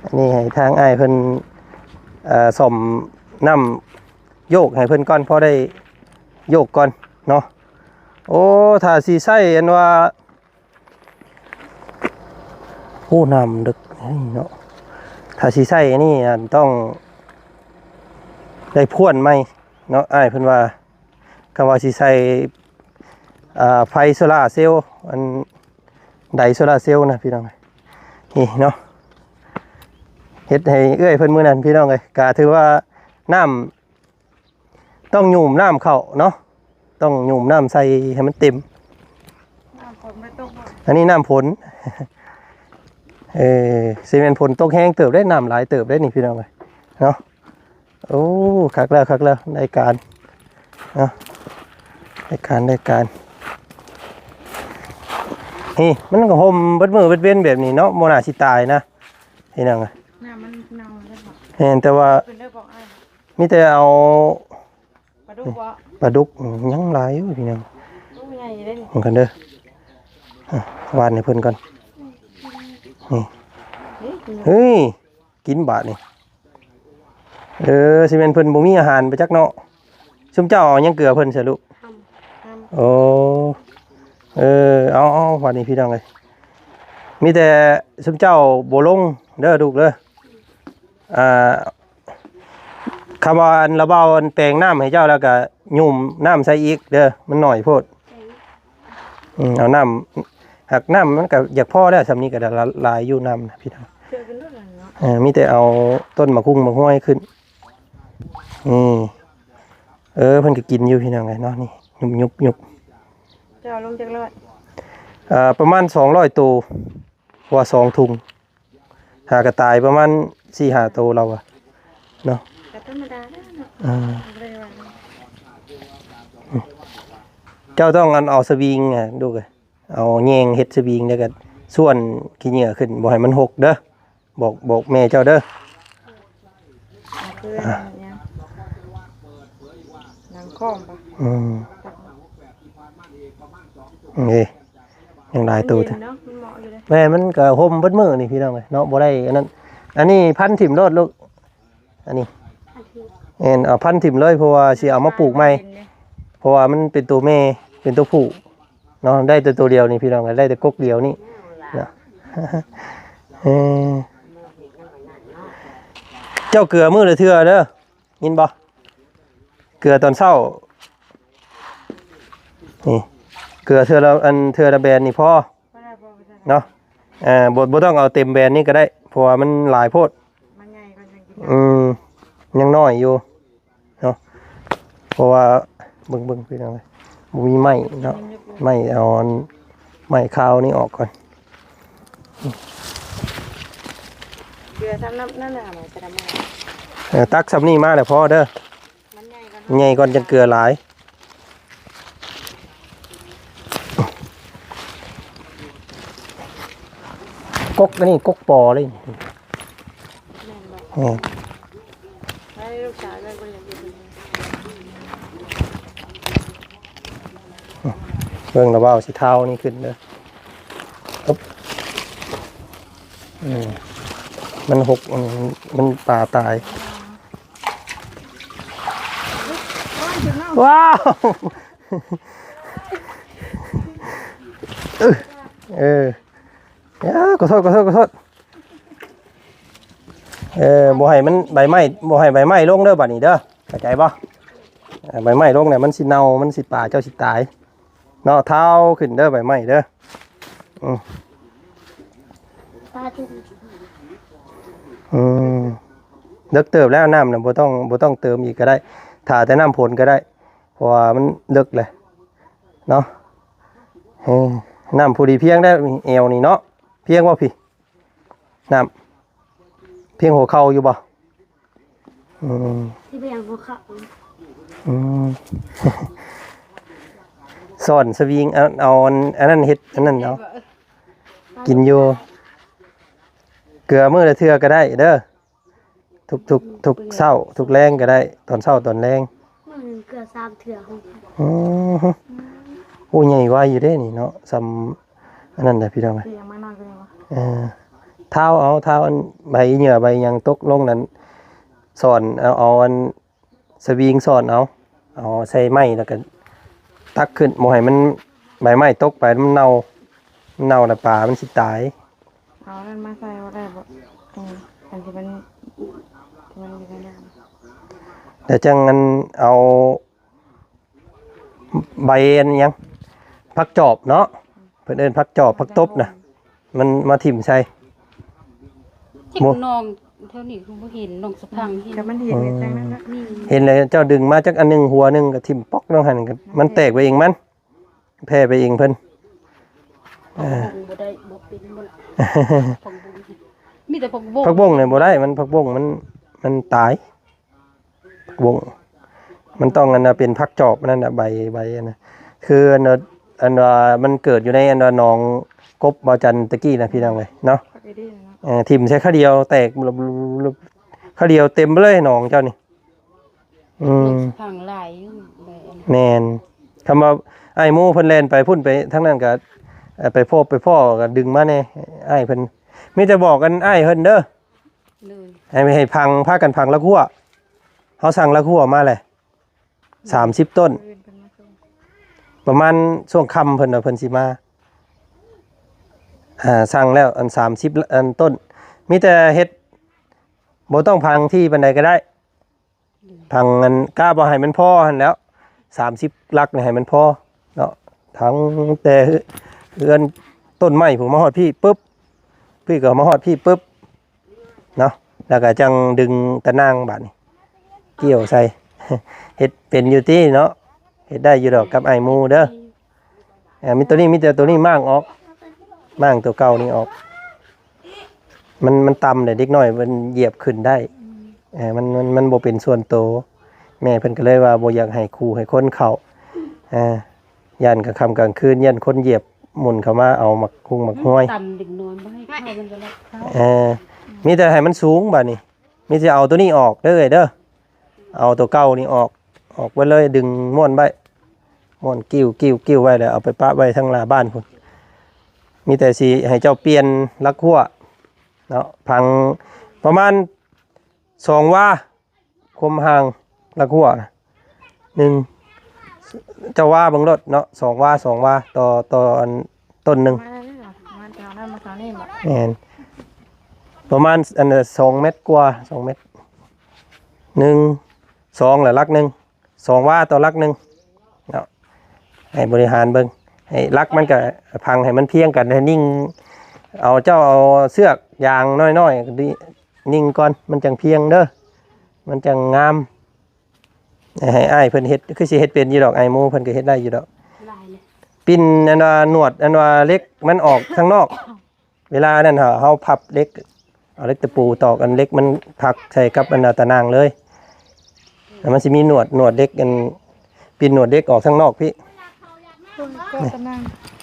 ອັນນີ້ໃຫ້ທາງອ້າຍເພິ່ນ ເອີ ສ້ອມນ້ຳໂຢກໃຫ້ເພິ່ນກ່ອນ ພໍໄດ້ໂຢກກ່ອນເນາະ. ໂອ້ ຖ້າຊິໃຊ້ອັນວ່າ ໂອ້ ນ້ຳເລິກເນາະ. ຖ້າຊິໃຊ້ອັນນີ້ ອັນ ຕ້ອງໄດ້ພວນໃໝ່ເນາະ ອ້າຍເພິ່ນວ່າ. ຄຳວ່າຊິໃສ່ ອ່າ ໄຟໂຊລາເຊວ ອັນ ໄດໂຊລາເຊວນະພີ່ນ້ອງ ນີ້ເນາະ. ເຮັດໃຫ້ເອື້ອຍເພິ່ນມື້ນັ້ນພີ່ນ້ອງເອີຍ ກະຖືວ່ານ້ຳ ຕ້ອງຫຍຸ້ມນ້ຳເຂົ້າເນາະ ຕ້ອງຫຍຸ້ມນ້ຳໃສ່ໃຫ້ມັນເຕັມ. ນ້ຳຝົນໄປຕົກບໍ່? ອັນນີ້ນ້ຳຝົນ. ເອີ ຊິແມ່ນຝົນຕົກແຮງເຕີບເດ້ ນ້ຳຫຼາຍເຕີບເດ້ນີ້ພີ່ນ້ອງເອີຍເນາະ. ໂອ້ ຄັກແລ້ວ ຄັກແລ້ວ ໄດ້ການເນາະ ໄດ້ການ ໄດ້ການ. ນີ້ມັນກໍຮົ່ມເບິດມື້ເບິດເວັນແບບນີ້ເນາະ ບໍ່ໜ້າຊິຕາຍນະພີ່ນ້ອງ. ນ້ຳມັນເນົ່າແລ້ວບໍ່? ແມ່ນ ແຕ່ວ່າ ເປັນໄດ້ບໍ່ອ້າຍ? ມີແຕ່ເອົາ ປາດຸກບໍ່? ປາດຸກ ອືມ ຍັງຫຼາຍຢູ່ພີ່ນ້ອງ. ໂອ້ ໃຫຍ່ເດ້ນີ້ ເບິ່ງກັນເດີ. ອ່ະ ຫວ່ານໃຫ້ເພິ່ນກ່ອນ. ນີ້ ເອີ ເຮີ້ຍ ກິນບາດນີ້. ເອີ ຊິແມ່ນເພິ່ນບໍ່ມີອາຫານໄປຈັກເນາະ. ຊຸມເຈົ້າເອົາຫຍັງເກືອເພິ່ນຊະລູກ? ໂອ້ ເອີ ເອົາ ເອົາ ບາດນີ້ພີ່ນ້ອງເອີຍ ມີແຕ່ຊຸມເຈົ້າບໍ່ລົງເດີລູກເດີ. ອ່າ ຄຳວ່າອັນລະເບົາອັນແປງນ້ຳໃຫ້ເຈົ້າແລ້ວກະຫຍຸ້ມນ້ຳໃສ່ອີກເດີ ມັນໜ້ອຍໂພດ. ອືມ ເອົານ້ຳ ຫາກນ້ຳມັນກະຢາກພໍແລ້ວ ສ່ຳນີ້ກະຫຼາຍຢູ່ນ້ຳນະພີ່ນ້ອງ. ເອີ ມີແຕ່ເອົາຕົ້ນໝາກຮຸ່ງໝາກຮວຍຂຶ້ນ. ນີ້ ເອີ ເພິ່ນກະກິນຢູ່ພີ່ນ້ອງເອີຍເນາະ. ນີ້ ຍຸບໆໆ ເຈົ້າເອົາລົງຈັກຮ້ອຍ? ເອີ ປະມານສອງຮ້ອຍໂຕ ເພາະວ່າສອງຖົງ. ຫາກະຕາຍປະມານສີ່ຫ້າໂຕລາວວ່າເນາະ ກະທຳມະດາແລ້ວເນາະ ອ່າ ບໍ່ໄດ້ວ່າ ເຈົ້າຕ້ອງອັນເອົາສະວິງ ອາ ລູກເອີຍ ເອົາແຍງເຮັດສະວິງ ແລ້ວກໍສ່ວນຂີ້ເຫຍື້ອຂຶ້ນ ບໍ່ໃຫ້ມັນຫົກເດີ ບອກ ບອກແມ່ເຈົ້າເດີ ເອົາຄືອັນຫຍັງ ຫຼັງຄ້ອມປະ ອືມ ເອີ ຍັງຫຼາຍໂຕ ມັນເຢັນເນາະ ມັນເໝາະຢູ່ເດ້ ແມ່ນ ມັນກໍຮົ່ມເບິດມື້ນີ້ພີ່ນ້ອງເອີຍເນາະ ບໍ່ໄດ້ອັນນັ້ນ ອັນນີ້ພັນຖິ້ມໂລດລູກ ອັນນີ້ ອັນທີ່ ແມ່ນ ເອົາພັນຖິ້ມເລີຍ ເພາະວ່າຊິເອົາມາປູກໃໝ່ ມັນເປັນເດ້ ເພາະວ່າມັນເປັນໂຕແມ່ ເປັນໂຕຜູ້ເນາະ ໄດ້ແຕ່ໂຕດຽວນີ້ພີ່ນ້ອງ ໄດ້ແຕ່ກົກດຽວນີ້ເນາະ ເອີ ເຈົ້າເກືອມື້ລະເທື່ອເດີ ຍິນບໍ່? ເກືອຕອນເຊົ້າ ນີ້ ເກືອເທື່ອລະ ອັນ ເທື່ອລະແບນນີ້ພໍ ພໍແລ້ວ ພໍແລ້ວ ເນາະ ເອີ ບໍ່ ບໍ່ຕ້ອງເອົາເຕັມແບນນີ້ກໍໄດ້ ເພາະວ່າມັນຫຼາຍໂພດ ມັນໃຫຍ່ກວ່າຍັງກິນ ອືມ ຍັງນ້ອຍຢູ່ເນາະ ເພາະວ່າ ເບິ່ງໆ ພີ່ນ້ອງເອີຍ ບໍ່ມີໄມ້ເນາະ ໄມ້ເອົາອັນ ໄມ້ຄາວນີ້ອອກກ່ອນ ເກືອຊ້ຳນັ້ນ ນັ້ນນະ ມາແຕ່ລະມື້ ເອີ ຕັກຊ້ຳນີ້ມາແລ້ວພໍເດີ ມັນໃຫຍ່ກ່ອນ ໃຫຍ່ກ່ອນຈັ່ງເກືອຫຼາຍ ກົກອັນນີ້ ກົກປໍເລີຍ ແມ່ນບໍ່? ແມ່ນ ໃຫ້ລູກສາວເລີຍ ບໍ່ຢາກເຮັດ ເບິ່ງລະເວົ້າ ຊິທ້າວນີ້ຂຶ້ນເດີ ອຶບ ອືມ ມັນຫົກ ອືມ ມັນປາຕາຍ ວ້າວ ເອີ ເອີ ເອີ ຂໍໂທດ ຂໍໂທດ ຂໍໂທດ ເອີ ບໍ່ໃຫ້ມັນ ໃບໄມ້ ບໍ່ໃຫ້ໃບໄມ້ລົງເດີ ບາດນີ້ເດີ ເຂົ້າໃຈບໍ່? ເອີ ໃບໄມ້ລົງແລ້ວມັນຊິເນົ່າ ມັນຊິ ປາເຈົ້າຊິຕາຍເນາະ ທ້າວຂຶ້ນເດີ ໃບໄມ້ເດີ ອືມ ປາຈຸ່ມ ອືມ ເລິກເຕີບແລ້ວ ນ້ຳນະ ບໍ່ຕ້ອງ ບໍ່ຕ້ອງເຕີມອີກກໍໄດ້ ຖ້າແຕ່ນ້ຳຝົນກໍໄດ້ ເພາະວ່າມັນເລິກແຫຼະເນາະ ເອີ ນ້ຳພໍດີພຽງແລ້ວ ແອວນີ້ເນາະ ພຽງບໍ່ພີ້? ນ້ຳ ພຽງຫົວເຂົ່າຢູ່ບໍ່? ອືມ ຊິໄປຫຍັງຫົວເຂົ່າ ອືມ ຊ້ອນສະວິງ ເອົາ ເອົາອັນ ອັນນັ້ນເຮັດ ອັນນັ້ນເອົາ ກິນຢູ່ ເກືອມື້ລະເທື່ອກໍໄດ້ເດີ ທຸກໆ ທຸກເຊົ້າ ທຸກແລງກໍໄດ້ ຕອນເຊົ້າຕອນແລງ ມື້ໜຶ່ງເກືອສາມເທື່ອ ອືມ ໂອ້ ໃຫຍ່ໄວຢູ່ເດ້ນີ້ເນາະ ສ່ຳ ອັນນັ້ນແຫຼະພີ່ນ້ອງເອີຍ ຄືຍັງມານອນກໍຍັງວ່າ ເອີ ທ້າວເອົາ ທ້າວອັນໃບເຫຍື້ອໃບຫຍັງຕົກລົງນັ້ນ ຊ້ອນເອົາ ເອົາອັນສະວິງຊ້ອນເອົາ ເອົາໃສ່ໄມ້ແລ້ວກໍຕັກຂຶ້ນ ບໍ່ໃຫ້ມັນ ໃບໄມ້ຕົກໄປມັນເນົ່າ ມັນເນົ່າແລ້ວປາມັນຊິຕາຍ ເອົານັ້ນມາໃສ່ບໍ່ໄດ້ບໍ່? ອືມ ອັນທີ່ມັນ ທີ່ມັນຢູ່ໃນນັ້ນ ແລ້ວຈັ່ງອັນເອົາ ໃບອັນຫຍັງ ຜັກຈອບເນາະ ເພິ່ນເອີ້ນຜັກຈອບ ຜັກຕົບນະ ມັນມາຖິ້ມໃສ່ ຈັກ ບໍ່ ໜອງແຖວນີ້ຄືບໍ່ເຫັນ ໜອງສະພັງເຫັນ ກໍມັນເຫັນ ອືມ ຈັ່ງນັ້ນລະ ນີ້ ເຫັນແລ້ວເຈົ້າດຶງມາຈັກອັນໜຶ່ງ ຫົວໜຶ່ງກໍຖິ້ມປອກລົງຫັ້ນ ມັນແຕກໄປເອງມັນ ແຜ່ໄປເອງເພິ່ນ ເອີ ຜັກບົ້ງບໍ່ໄດ້ ບໍ່ເປັນບໍ່ລະ ຜັກບົ້ງ ມີແຕ່ຜັກບົ້ງ ຜັກບົ້ງນີ້ບໍ່ໄດ້ ມັນ ຜັກບົ້ງມັນ ມັນຕາຍ ຜັກບົ້ງ ມັນຕ້ອງອັນນະ ເປັນຜັກຈອບອັນນັ້ນນະ ໃບ ໃບອັນນະ ຄືອັນວ່າ ອັນວ່າມັນເກີດຢູ່ໃນອັນວ່າໜອງກົບບ່າວຈັນຕະກີ້ນະ ພີ່ນ້ອງເອີຍເນາະ ເອີ ຖິ້ມໃສ່ຄາດຽວແຕກ ຄາດຽວເຕັມໄປເລີຍໜອງເຈົ້ານີ້ ອືມ ຜັງຫຼາຍຢູ່ ແມ່ນ ຄຳວ່າອ້າຍໝູ່ເພິ່ນແລ່ນໄປພຸ້ນໄປທາງນັ້ນກໍ ເອີ ໄປພົບໄປພໍ້ກໍດຶງມາແດ່ ອ້າຍເພິ່ນ ມີແຕ່ບອກກັນອ້າຍເພິ່ນເດີ ໂດຍ ໃຫ້ ໃຫ້ພັງ ພາກັນພັງລາກຮົ້ວ ເຮົາສັ່ງລາກຮົ້ວມາແຫຼະ ສາມສິບຕົ້ນ ປະມານຊ່ວງຄ່ຳເພິ່ນວ່າເພິ່ນຊິມາ ອ່າ ສັ່ງແລ້ວອັນສາມສິບອັນຕົ້ນ ມີແຕ່ເຮັດ ບໍ່ຕ້ອງພັງທີ່ປານໃດກໍໄດ້ ພັງອັນກະວ່າໃຫ້ມັນພໍຫັ້ນແຫຼ້ວ ສາມສິບຫຼັກນີ້ໃຫ້ມັນພໍເນາະ ທັງແຕ່ເຮືອນ ຕົ້ນໄມ້ພຸ້ນມາຮອດພີ້ປຶບ ພີ້ກໍມາຮອດພີ້ປຶບ ເນາະ ແລ້ວກໍຈັ່ງດຶງຕະໜ່າງບາດນີ້ ກ່ຽວໃສ່ ເຮັດເປັນຢູ່ຕິເນາະ ເຮັດໄດ້ຢູ່ດອກກັບອ້າຍໝູ່ເດີ ເອີ ມີໂຕນີ້ ມີແຕ່ໂຕນີ້ມ້າງອອກ ມ້າງໂຕເກົ່ານີ້ອອກ ມັນ ມັນຕ່ຳເດ້ ເດັກນ້ອຍມັນຢຽບຂຶ້ນໄດ້. ເອີ ມັນ ມັນ ມັນບໍ່ເປັນສ່ວນໂຕ. ແມ່ເພິ່ນກໍເລີຍວ່າບໍ່ຢາກໃຫ້ຄູ່ໃຫ້ຄົນເຂົ້າ ເອີ ຢ້ານກາງຄ່ຳກາງຄືນ ຢ້ານຄົນຢຽບໝຸ່ນເຂົ້າມາເອົາໝາກຮຸ່ງໝາກຮວຍ. ຕ່ຳເດັກນ້ອຍບໍ່ໃຫ້ເຂົ້າ ມັນກໍລັກເຂົ້າ. ເອີ ມີແຕ່ໃຫ້ມັນສູງບາດນີ້. ມີແຕ່ເອົາໂຕນີ້ອອກເດີເອື້ອຍເດີ. ເອົາໂຕເກົ່ານີ້ອອກ ອອກໄວ້ເລີຍ ດຶງມ້ວນໄວ້ ມ້ວນກິ້ວໆໆໄວ້ ແລ້ວເອົາໄປປະໄວ້ທາງໜ້າບ້ານພຸ້ນ. ມີແຕ່ຊິໃຫ້ເຈົ້າປ່ຽນຫຼັກຮົ້ວເນາະ ພັງປະມານສອງວາ ຄວາມຫ່າງຫຼັກຮົ້ວນະ ໜຶ່ງ ເຈົ້າວ່າເບິ່ງໂລດເນາະ ສອງວາ ສອງວາ ຕໍ່ ຕໍ່ອັນ ຕົ້ນໜຶ່ງ. ປະມານແຖວນັ້ນມາແຖວນີ້ບໍ? ແມ່ນ ປະມານອັນສອງແມັດກວ່າ ສອງແມັດ ໜຶ່ງ ສອງ ແລ້ວຫຼັກໜຶ່ງ ສອງວາຕໍ່ຫຼັກໜຶ່ງເນາະ. ໃຫ້ບໍລິຫານເບິ່ງ ໃຫ້ຫຼັກມັນກະພັງໃຫ້ມັນພຽງກັນ ໃຫ້ຍິງ ເອົາ ເຈົ້າເອົາເຊືອກຢາງນ້ອຍໆ ຍິງກ່ອນ ມັນຈັ່ງພຽງເດີ ມັນຈັ່ງງາມ. ໃຫ້ອ້າຍເພິ່ນເຮັດ ຄືຊິເຮັດເປັນຢູ່ດອກ ອ້າຍໂມເພິ່ນກໍເຮັດໄດ້ຢູ່ດອກ. ປິ່ນອັນວ່າໜວດ ອັນວ່າເຫຼັກມັນອອກທາງນອກ ເວລານັ້ນເຮົາ ເຮົາພັບເຫຼັກ ເອົາເຫຼັກຕະປູຕອກ ອັນເຫຼັກມັນພັກໃສ່ກັບອັນຕາໜ່າງເລີຍ ແລ້ວມັນຊິມີໜວດ ໜວດເຫຼັກ ອັນ ປິ່ນໜວດເຫຼັກອອກທາງນອກພີ້ ເພື່ອໃຫ້ເກາະຕາໜ່າງ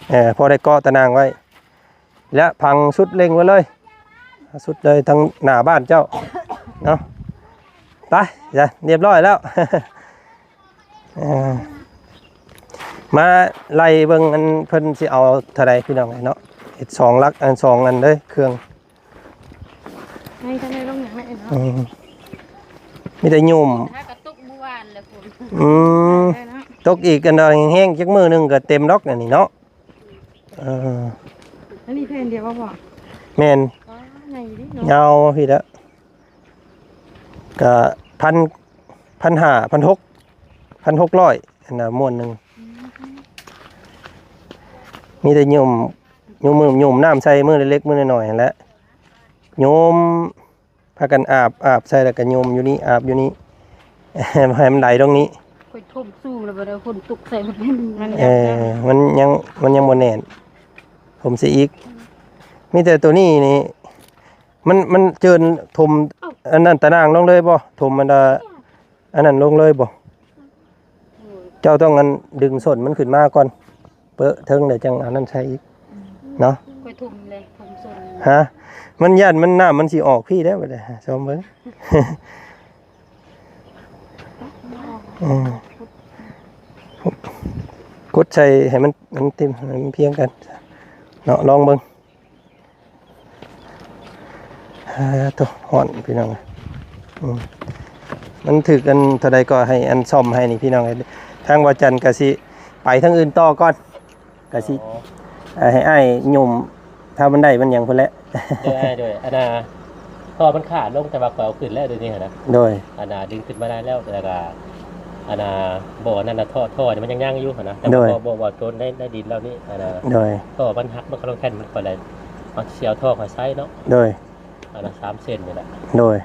ເອີ ພໍໄດ້ເກາະຕາໜ່າງໄວ້ ແລະ ພັງສຸດເລັ່ງໄວ້ເລີຍ ສຸດເລີຍທາງໜ້າບ້ານເຈົ້າເນາະ. ໄປ ຈ້ະ ຮຽບຮ້ອຍແລ້ວ ເອີ ມາໄລ່ເບິ່ງ ອັນເພິ່ນຊິເອົາເທົ່າໃດພີ່ນ້ອງເອີຍເນາະ. ເຮັດສອງຫຼັກ ອັນສອງອັນເດີ ເຄື່ອງ ໃຫ້ທັນໄດ້ລົງຫຍັງແລ້ວເນາະ ອືມ ມີແຕ່ຫຍຸ່ມ ຫາກະຕົກມື້ວານແຫຼະຝົນ ອືມ ໄດ້ເນາະ ຕົກອີກ ອັນດອຍແຫ້ງໆ ຈັກມື້ໜຶ່ງກໍເຕັມດອກ ອັນນີ້ເນາະ. ເອີ ອັນນີ້ແຜ່ນດຽວບໍ່ພໍ່? ແມ່ນ ອໍ ໃຫຍ່ເດເນາະ ຍາວພີ້ລະ ກະພັນ ພັນຫ້າ ພັນຫົກ ພັນຫົກຮ້ອຍ ອັນນ່າ ມ້ວນໜຶ່ງ ອືມ ມີແຕ່ຫຍຸ່ມ ຫຍຸ່ມ ຫຍຸ່ມ ຫຍຸ່ມນ້ຳໃສ່ມື້ເລັກໆ ມື້ນ້ອຍໆ ຫັ້ນແຫຼະ ຫຍຸ່ມ ພາກັນອາບ ອາບໃສ່ແລ້ວກໍຫຍຸ່ມຢູ່ນີ້ ອາບຢູ່ນີ້ ໃຫ້ມັນໄຫຼລົງນີ້. ຂ້ອຍຖົມສູງແລ້ວ ບໍ່ໄດ້ຝົນຕົກໃສ່ ມັນ ມັນ ເອີ ຍັງ ມັນຍັງ ມັນຍັງບໍ່ແໜ້ນ ຖົມໃສ່ອີກ. ມີແຕ່ໂຕນີ້ນີ້ ມັນ ມັນເຈີນຖົມ ເອົ້າ ອັນນັ້ນຕາໜ່າງລົງເລີຍບໍ່? ຖົມອັນ ອັນນັ້ນລົງເລີຍບໍ່? ເຈົ້າຕ້ອງອັນດຶງສົ້ນມັນຂຶ້ນມາກ່ອນ ເປິເທິງແລ້ວຈັ່ງເອົານັ້ນໃສ່ອີກ ອືມ ເນາະ. ຂ້ອຍຖົມເລີຍ ຖົມສົ້ນ ຮະ ມັນຢ້ານມັນ ນ້ຳມັນຊິອອກພີ້ເດ້ ບັດນີ້ຊອມເບິ່ງ ອືມ ຂຸດໃສ່ໃຫ້ມັນ ມັນເຕັມ ໃຫ້ມັນພຽງກັນເນາະ ລອງເບິ່ງ. ອ່າ ໂທ້ ຮ້ອນພີ່ນ້ອງ ອືມ ມັນຖືກອັນເທົ່າໃດກໍໃຫ້ອັນສ້ອມໃຫ້ນີ້ພີ່ນ້ອງ. ທາງບ່າວຈັນກະຊິໄປທາງອື່ນຕໍ່ກ່ອນ ກະຊິ ອໍ ໃຫ້ອ້າຍຫຍຸ່ມ ຖ້າມັນໄດ້ມັນຫຍັງພຸ້ນແຫຼະ. ໂດຍ ໂດຍ ອັນນ່າ ເພາະວ່າມັນຂາດລົງ ແຕ່ວ່າຂ້ອຍເອົາຂຶ້ນແລ້ວດຽວນີ້ຫັ້ນນະ. ໂດຍ ອັນນ່າ ດຶງຂຶ້ນມາໄດ້ແລ້ວ ແລ້ວກະ ອັນນ່າ ບໍ່ອັນນັ້ນນະ ທໍ່ ທໍ່ນີ້ມັນຍັງຍັງຢູ່ຫັ້ນນະ ແຕ່ວ່າ ໂດຍ ບໍ່ ບໍ່ ບໍ່ໂຕນໃນ ໃນດິນເຫຼົ່ານີ້ ອັນນ່າ ໂດຍ ທໍ່ມັນຫັກ ມັນກໍລົງແທ່ນ ມັນກໍເລີຍ ມັນຊິເອົາທໍ່ຂ້ອຍໃຊ້ເນາະ. ໂດຍ ອັນນ່າ ສາມເຊັນນີ້ແຫຼະ. ໂດຍ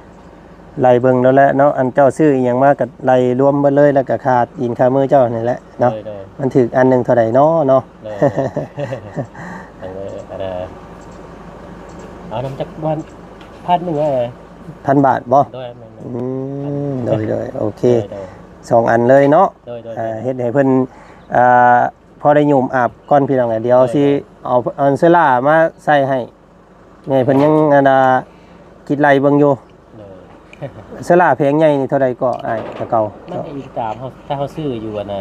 ໄລ່ເບິ່ງໂລດແຫຼະເນາະ ອັນເຈົ້າຊື້ອີ່ຫຍັງມາກໍໄລ່ລວມເບິດເລີຍ ແລ້ວກໍຄ່າຕີນຄ່າມືເຈົ້ານີ້ແຫຼະເນາະ. ໂດຍ ໂດຍ ມັນຖືກອັນໜຶ່ງເທົ່າໃດເນາະ ເນາະ. ໂດຍ ເອີ ອັນນ່າ ເອົານຳຈັກວັນ ພັນໜຶ່ງ ເອີ ພັນບາດບໍ່? ໂດຍ ແມ່ນໆ ອືມ ໂດຍ ໂດຍ ໂອເຄ ໂດຍ ໂດຍ ສອງອັນເລີຍເນາະ. ໂດຍ ໂດຍ ອ່າ ເຮັດໃຫ້ເພິ່ນ ອ່າ ພໍໄດ້ຫຍຸ່ມອາບກ່ອນພີ່ນ້ອງ. ດຽວ ໂດຍ ຊິ ໂດຍ ເອົາ ເອົາເຊື້ອລາມາໃສ່ໃຫ້ ແມ່ເພິ່ນຍັງ ອັນນ່າ ຄິດໄລ່ເບິ່ງຢູ່. ໂດຍ ເຊື້ອລາແຜງໃຫຍ່ນີ້ເທົ່າໃດກໍອ້າຍ ແຕ່ເກົ່າ? ມັນກໍອີງຕາມເຮົາ ຖ້າເຮົາຊື້ຢູ່ ອັນນ່າ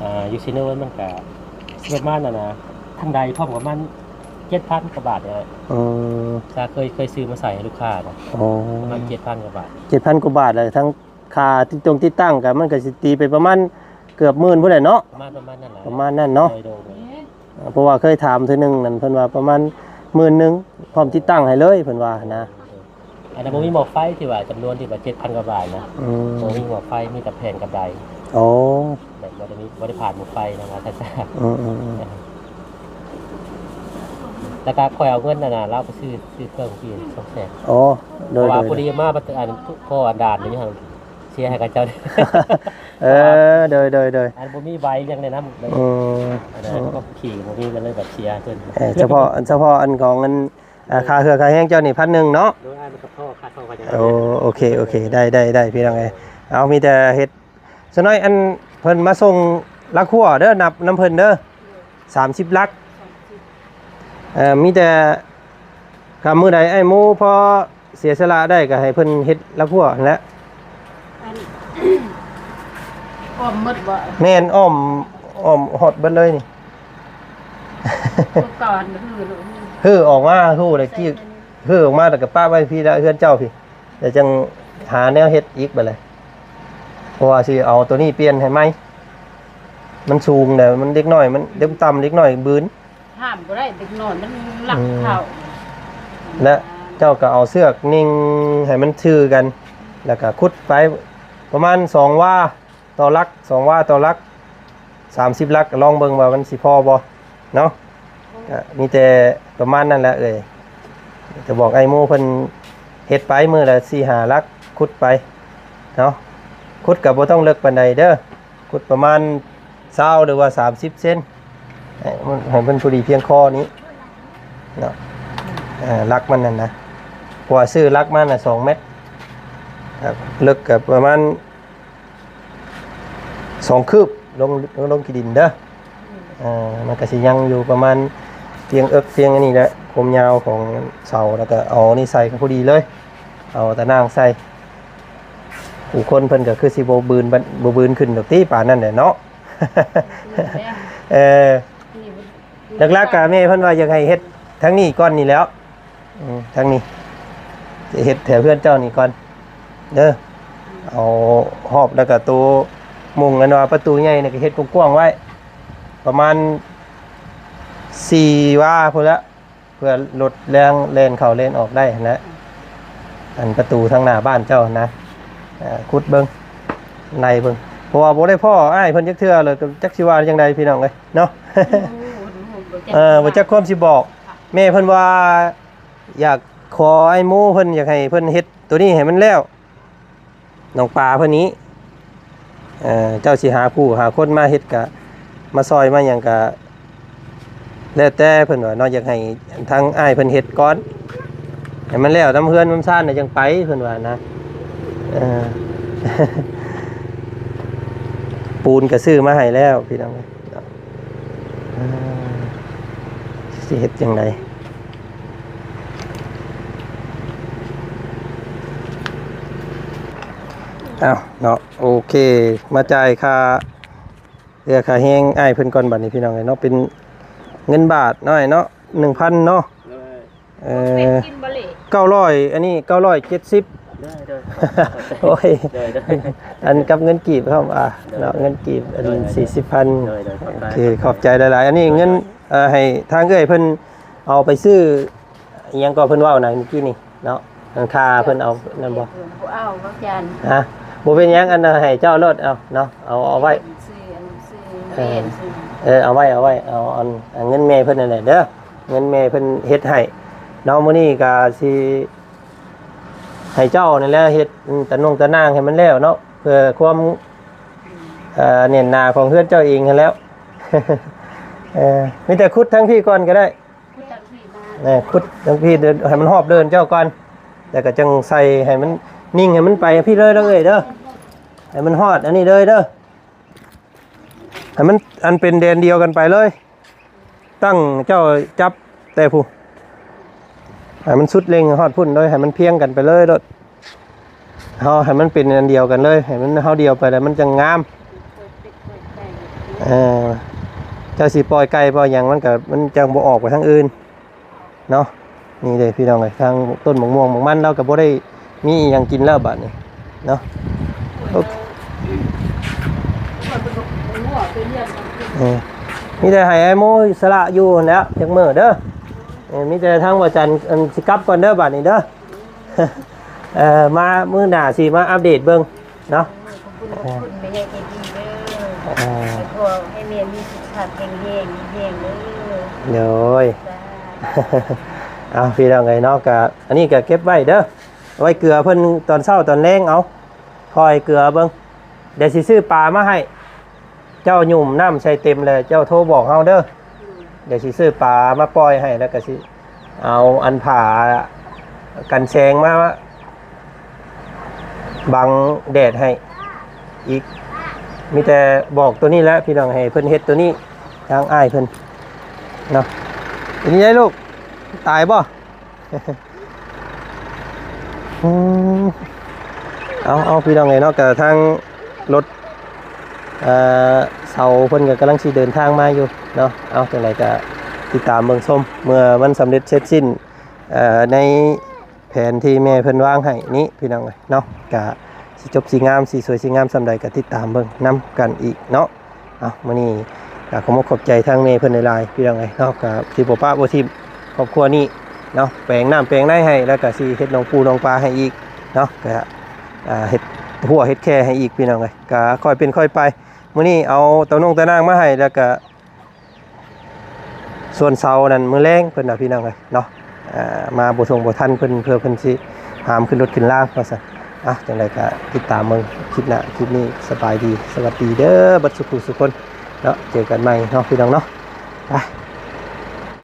ອ່າ ຢູ່ເຊໂນ ມັນກໍຊິປະມານ ອັນນ່າ ທັງໃດພ້ອມປະມານເຈັດພັນກວ່າບາດນີ້ແຫຼະ. ອືມ ຖ້າເຄີຍ ເຄີຍຊື້ມາໃສ່ໃຫ້ລູກຄ້ານະ. ອໍ ປະມານເຈັດພັນກວ່າບາດ ເຈັດພັນກວ່າບາດ ແລ້ວທັງຄ່າຕິດຕົງຕິດຕັ້ງກໍ ມັນກໍຊິຕີໄປປະມານເກືອບໝື່ນພຸ້ນແຫຼະເນາະ. ປະມານ ປະມານນັ້ນແຫຼະ ປະມານນັ້ນເນາະ. ໂດຍ ໂດຍ ໂດຍ ເອີ ເພາະວ່າເຄີຍຖາມເທື່ອໜຶ່ງນັ້ນ ເພິ່ນວ່າປະມານໝື່ນໜຶ່ງ ພ້ອມຕິດຕັ້ງໃຫ້ເລີຍ ເພິ່ນວ່າຫັ້ນນະ. ອັນນັ້ນບໍ່ມີໝໍ້ໄຟທີ່ວ່າຈຳນວນທີ່ວ່າເຈັດພັນກວ່າບາດນະ. ອືມ ບໍ່ມີໝໍ້ໄຟ ມີແຕ່ແຜງກັບໄດ. ໂອ້ ແບບບໍ່ໄດ້ມີ ບໍ່ໄດ້ຜ່ານໝໍ້ໄຟນະ ວ່າຊັ້ນຊະ. ອືມໆໆ ແລ້ວກໍຂ້ອຍເອົາເງິນນັ້ນນະ ລາວໄປຊື້ ຊື້ເຄື່ອງທີ່ສອງແສນ. ອໍ ໂດຍ ເພາະວ່າ ໂດຍ ພໍດີມາບັດອັນ ພໍອັນດ່ານນີ້ ເສຍໃຫ້ເຂົາເຈົ້າ. ເອີ ໂດຍ ໂດຍ ໂດຍ ອັນບໍ່ມີໃບຫຍັງແນະນຳ. ອືມ ອັນນັ້ນ ອືມ ກໍຂີ່ບໍ່ມີ ກໍເລີຍແບບເສຍເພິ່ນ. ເອີ ສະເພາະ ອັນ ສະເພາະອັນຂອງອັນ ອ່າ ຄ່າເຮືອຄ່າແຮງເຈົ້ານີ້ພັນໜຶ່ງເນາະ. ໂດຍ ອ້າຍມັນກໍພໍ ຄ່າເຊົ່າກໍຍັງ ໂອ້ ໂອເຄ ໂອເຄ ໄດ້ ໄດ້ ໄດ້ ພີ່ນ້ອງເອີຍ. ເອົາ ມີແຕ່ເຮັດ ສະນ້ອຍ ອັນເພິ່ນມາສົ່ງລັກຫົວເດີ ນັບນຳເພິ່ນເດີ ສາມສິບຫຼັກ. ເອີ ມີແຕ່ ຖ້າມື້ໃດອ້າຍໝູ່ພໍເສຍສະຫຼະໄດ້ ກໍໃຫ້ເພິ່ນເຮັດລັກຫົວຫັ້ນແຫຼະ. ອັນ ອ້ອມໝົດບໍ່? ແມ່ນ ອ້ອມ ອ້ອມຮອດເບິດເລີຍນີ້. ຄືກ່ອນ ຮື້ ຮື້ອອກມາ ຮື້ແລ້ວກີ້ ຮື້ອອກມາແລ້ວກໍປະໄວ້ພີ້ລະ ເຮືອນເຈົ້າພີ້ ແລ້ວຈັ່ງຫາແນວເຮັດອີກບາດນີ້ ເພາະວ່າຊິເອົາໂຕນີ້ປ່ຽນໃຫ້ໃໝ່. ມັນສູງແລ້ວ ມັນເດັກນ້ອຍ ມັນເດັກຕ່ຳ ເດັກນ້ອຍບືນ ຫ້າມບໍ່ໄດ້ ເດັກນ້ອຍມັນລັກເຂົ້າ. ແລະເຈົ້າກໍເອົາເຊືອກໜິ່ງໃຫ້ມັນຊື່ກັນ ແລ້ວກໍຂຸດໄປປະມານສອງວາຕໍ່ຫຼັກ ສອງວາຕໍ່ຫຼັກ ສາມສິບຫຼັກ ລອງເບິ່ງວ່າມັນຊິພໍບໍ່ເນາະ. ກໍມີແຕ່ປະມານນັ້ນແຫຼະເອີຍ ຈະບອກອ້າຍໝູ່ເພິ່ນເຮັດໄປ ມື້ລະສີ່ຫ້າຫຼັກ ຂຸດໄປເນາະ. ຂຸດກໍບໍ່ຕ້ອງເລິກປານໃດເດີ ຂຸດປະມານຊາວ ຫຼືວ່າສາມສິບເຊັນ ໃຫ້ມັນ ໃຫ້ມັນພໍດີພຽງຄໍນີ້ເນາະ. ເອີ ຫຼັກມັນນັ້ນນະ ເພາະວ່າຊື້ຫຼັກມານະສອງແມັດ ເລິກກໍປະມານ ສອງຄືບ ລົງ ລົງ ລົງຂີ້ດິນເດີ. ເອີ ມັນກໍຊິຍັງຢູ່ປະມານພຽງເອິກພຽງອັນນີ້ແຫຼະ ຄວາມຍາວຂອງເສົາ ແລ້ວກໍເອົານີ້ໃສ່ກໍພໍດີເລີຍ ເອົາຕາໜ່າງໃສ່. ຜູ້ຄົນເພິ່ນກໍຄືຊິບໍ່ບືນ ບໍ່ບືນຂຶ້ນດອກຕິ ປານນັ້ນແຫຼະເນາະ. ເອີ ຫຼັກໆກໍແມ່ເພິ່ນວ່າຢາກໃຫ້ເຮັດທາງນີ້ກ່ອນນີ້ແຫຼ້ວ. ອືມ ທາງນີ້ ຈະເຮັດແຖວເຮືອນເຈົ້ານີ້ກ່ອນເດີ ເອົາຮອບ ແລ້ວກໍໂຕມຸງ ອັນວ່າປະຕູໃຫຍ່ນີ້ກໍເຮັດກວ້າງໆໄວ້ ປະມານສີ່ວາພຸ້ນລະ ເພື່ອລົດແລ່ນ ແລ່ນເຂົ້າແລ່ນອອກໄດ້ຫັ້ນແຫຼະ. ອັນປະຕູທາງໜ້າບ້ານເຈົ້າຫັ້ນນະ ເອີ ຂຸດເບິ່ງ ໄລ່ເບິ່ງ ເພາະວ່າບໍ່ໄດ້ພໍ້ອ້າຍເພິ່ນຈັກເທື່ອເລີຍ ກໍຈັກຊິວ່າຈັ່ງໃດ ພີ່ນ້ອງເອີຍເນາະ. ເອີ ບໍ່ຈັກຄວາມຊິບອກ ແມ່ເພິ່ນວ່າ ຢາກຂໍອ້າຍໝູ່ເພິ່ນ ຢາກໃຫ້ເພິ່ນເຮັດໂຕນີ້ໃຫ້ມັນແລ້ວ ໜອງປາເພິ່ນນີ້ ເອີ ເຈົ້າຊິຫາຜູ້ຫາຄົນມາເຮັດ ກະມາຊ່ອຍມາຫຍັງກະແລ້ວແຕ່ເພິ່ນວ່າເນາະ. ຢາກໃຫ້ທາງອ້າຍເພິ່ນເຮັດກ່ອນ ໃຫ້ມັນແລ້ວນຳເຮືອນນຳຊານ ແລ້ວຈັ່ງໄປ ເພິ່ນວ່ານະ. ເອີ ປູນກະຊື້ມາໃຫ້ແລ້ວ ພີ່ນ້ອງເອີຍ. ເອີ ຊິເຮັດຈັ່ງໃດ? ອ້າວ ເນາະ ໂອເຄ ມາຈ່າຍຄ່າເຮືອຄ່າແຮງອ້າຍເພິ່ນກ່ອນ ບັດນີ້ ພີ່ນ້ອງເອີຍເນາະ. ເປັນເງິນບາດເນາະ ເນາະ ໜຶ່ງພັນເນາະ. ໂດຍ ເອີ ເກົ້າຮ້ອຍ ອັນນີ້ເກົ້າຮ້ອຍເຈັດສິບ. ໂດຍ ໂດຍ ໂອ້ຍ ໂດຍ ໂດຍ ອັນກັບເງິນກີບເຮົາ ອ່າ ໂດຍ ເນາະ ເງິນກີບ ອັນ ໂດຍ ສີ່ສິບພັນ. ໂດຍ ໂດຍ ໂອເຄ ຂອບໃຈຫຼາຍໆ. ອັນນີ້ເງິນ ໂດຍ ເອີ ໃຫ້ທາງເອື້ອຍເພິ່ນເອົາໄປຊື້ ອີ່ຫຍັງກໍເພິ່ນເວົ້ານະເມື່ອກີ້ນີ້ເນາະ ທາງຄ່າເພິ່ນເອົານັ້ນບໍ່? ບໍ່ເອົາ ບໍ່ຈານ ຮະ ບໍ່ເປັນຫຍັງ ອັນນັ້ນໃຫ້ເຈົ້າໂລດ ເອົາເນາະ ເອົາ ເອົາໄວ້ ເອີ ເອີ ເອົາໄວ້ ເອົາໄວ້ ເອົາ ອັນ ອັນເງິນແມ່ເພິ່ນນັ້ນແຫຼະເດີ. ເງິນແມ່ເພິ່ນເຮັດໃຫ້ເນາະ. ມື້ນີ້ກໍຊິໃຫ້ເຈົ້ານັ້ນແຫຼະເຮັດ ອືມ ຕາໜ່ວງຕາໜ່າງໃຫ້ມັນແລ້ວເນາະ ເພື່ອຄວາມ ເອີ ແໜ້ນໜາຂອງເຮືອນເຈົ້າເອງຫັ້ນແຫຼ້ວ. ເອີ ມີແຕ່ຂຸດທາງພີ້ກ່ອນກໍໄດ້ ເອີ ຂຸດທາງພີ້ໃຫ້ມັນຮອບເດີ່ນເຈົ້າກ່ອນ ແລ້ວກໍຈັ່ງໃສ່ໃຫ້ມັນນິ່ງໃຫ້ມັນໄປພີ້ເລີຍເດີ ເອີຍເດີ ໃຫ້ມັນຮອດອັນນີ້ເລີຍເດີ. ໃຫ້ມັນອັນເປັນແດນດຽວກັນໄປເລີຍ ຕັ້ງເຈົ້າຈັບແຕ່ຜູ້ ໃຫ້ມັນສຸດເລັງຮອດພຸ້ນເລີຍ ໃຫ້ມັນພຽງກັນໄປເລີຍໂລດ. ເຮົາໃຫ້ມັນເປັນອັນດຽວກັນເລີຍ ໃຫ້ມັນ ເຮົາດຽວໄປແລ້ວມັນຈັ່ງງາມ. ເອີ ເຈົ້າຊິປ່ອຍໄກ່ປ່ອຍຫຍັງ ມັນກໍ ມັນຈັ່ງບໍ່ອອກໄປທາງອື່ນ. ເນາະ ນີ້ເດ້ພີ່ນ້ອງເອີຍ ທາງຕົ້ນໝາກມ່ວງໝາກມັນ ລາວກໍບໍ່ໄດ້ມີອີ່ຫຍັງກິນແລ້ວບາດນີ້ເນາະ. ໂອເຄ ເອີ ມີແຕ່ໃຫ້ອ້າຍໂມອິດສະຫຼະຢູ່ຫັ້ນແຫຼ້ວຈັກມື້ເດີ. ເອີ ມີແຕ່ທາງບໍ່ຈັນ ອັນ ຊິກັບກ່ອນເດີບາດນີ້ເດີ. ເອີ ມາມື້ໜ້າຊິມາອັບເດດເບິ່ງ ເນາະ ຂອບຄຸນ ຂອບຄຸນແມ່ໃຫຍ່ໃຈດີເດີ ເອີ ໃຫ້ພໍ່ໃຫ້ແມ່ມີສຸຂະພາບແຂງແຮງ ມີແຮງເດີ. ໂດຍ ສາທຸ ເອົາ ພີ່ນ້ອງເອີຍເນາະ ກະ ອັນນີ້ກະເກັບໄວ້ເດີ ໄວ້ເກືອເພິ່ນຕອນເຊົ້າຕອນແລງ ເອົາ ຄ່ອຍເກືອເບິ່ງ ດຽວຊິຊື້ປາມາໃຫ້ ເຈົ້າຫຍຸ້ມນ້ຳໃສ່ເຕັມແລ້ວ ເຈົ້າໂທບອກເຮົາເດີ. ດຽວຊິຊື້ປາມາປ່ອຍໃຫ້ ແລ້ວກະຊິ ເອົາອັນຜ້າກັນແສງມາບັງແດດໃຫ້ອີກ. ມີແຕ່ບອກໂຕນີ້ແຫຼະພີ່ນ້ອງ ໃຫ້ເພິ່ນເຮັດໂຕນີ້ ທາງອ້າຍເພິ່ນເນາະ. ເປັນຈັ່ງໃດລູກ ຕາຍບໍ່? ອືມ ເອົາ ເອົາ ພີ່ນ້ອງເອີຍເນາະ ກະທາງລົດ ເອີ ເສົາເພິ່ນກະກຳລັງຊິເດີນທາງມາຢູ່ເນາະ. ເອົາ ຈັ່ງໃດກະຕິດຕາມເບິ່ງຊົມ ເມື່ອມັນສຳເລັດເສັດສິ້ນ ເອີ ໃນແຜນທີ່ແມ່ເພິ່ນວາງໃຫ້ນີ້ ພີ່ນ້ອງເອີຍເນາະ ກະຊິຈົບຊິງາມ ຊິສວຍຊິງາມສ່ຳໃດ ກະຕິດຕາມເບິ່ງນຳກັນອີກເນາະ. ເອົາ ມື້ນີ້ກະຂໍຂອບໃຈທາງແມ່ເພິ່ນຫຼາຍໆ ພີ່ນ້ອງເອີຍເນາະ. ກະຊິບໍ່ປະບໍ່ຖິ້ມຄອບຄົວນີ້ເນາະ ແປງນ້ຳແປງໃນໃຫ້ ແລ້ວກະຊິເຮັດໜອງປູໜອງປາໃຫ້ອີກເນາະ ກະ ອ່າ ເຮັດຮົ້ວເຮັດແຄໃຫ້ອີກ ພີ່ນ້ອງເອີຍ. ກະຄ່ອຍເປັນຄ່ອຍໄປ ມື້ນີ້ເອົາເຕົ້ານົງເຕົ້ານາງມາໃຫ້ ແລ້ວກະສ່ວນເສົານັ້ນມື້ແລງເພິ່ນວ່າ ພີ່ນ້ອງເອີຍເນາະ. ອ່າ ມາບໍ່ສົ່ງບໍ່ທັນເພິ່ນ ເພື່ອເພິ່ນຊິຫາມຂຶ້ນລົດຂຶ້ນລາງວ່າຊັ້ນ. ອ່ະ ຈັ່ງໃດກະຕິດຕາມເບິ່ງຄລິບໜ້າ ຄລິບນີ້ສະບາຍດີ ສະຫວັດດີເດີ ເບິດສູ່ຜູ້ສູ່ຄົນເນາະ. ເຈີກັນໃໝ່ເນາະ ພີ່ນ້ອງເນາະ ໄປ.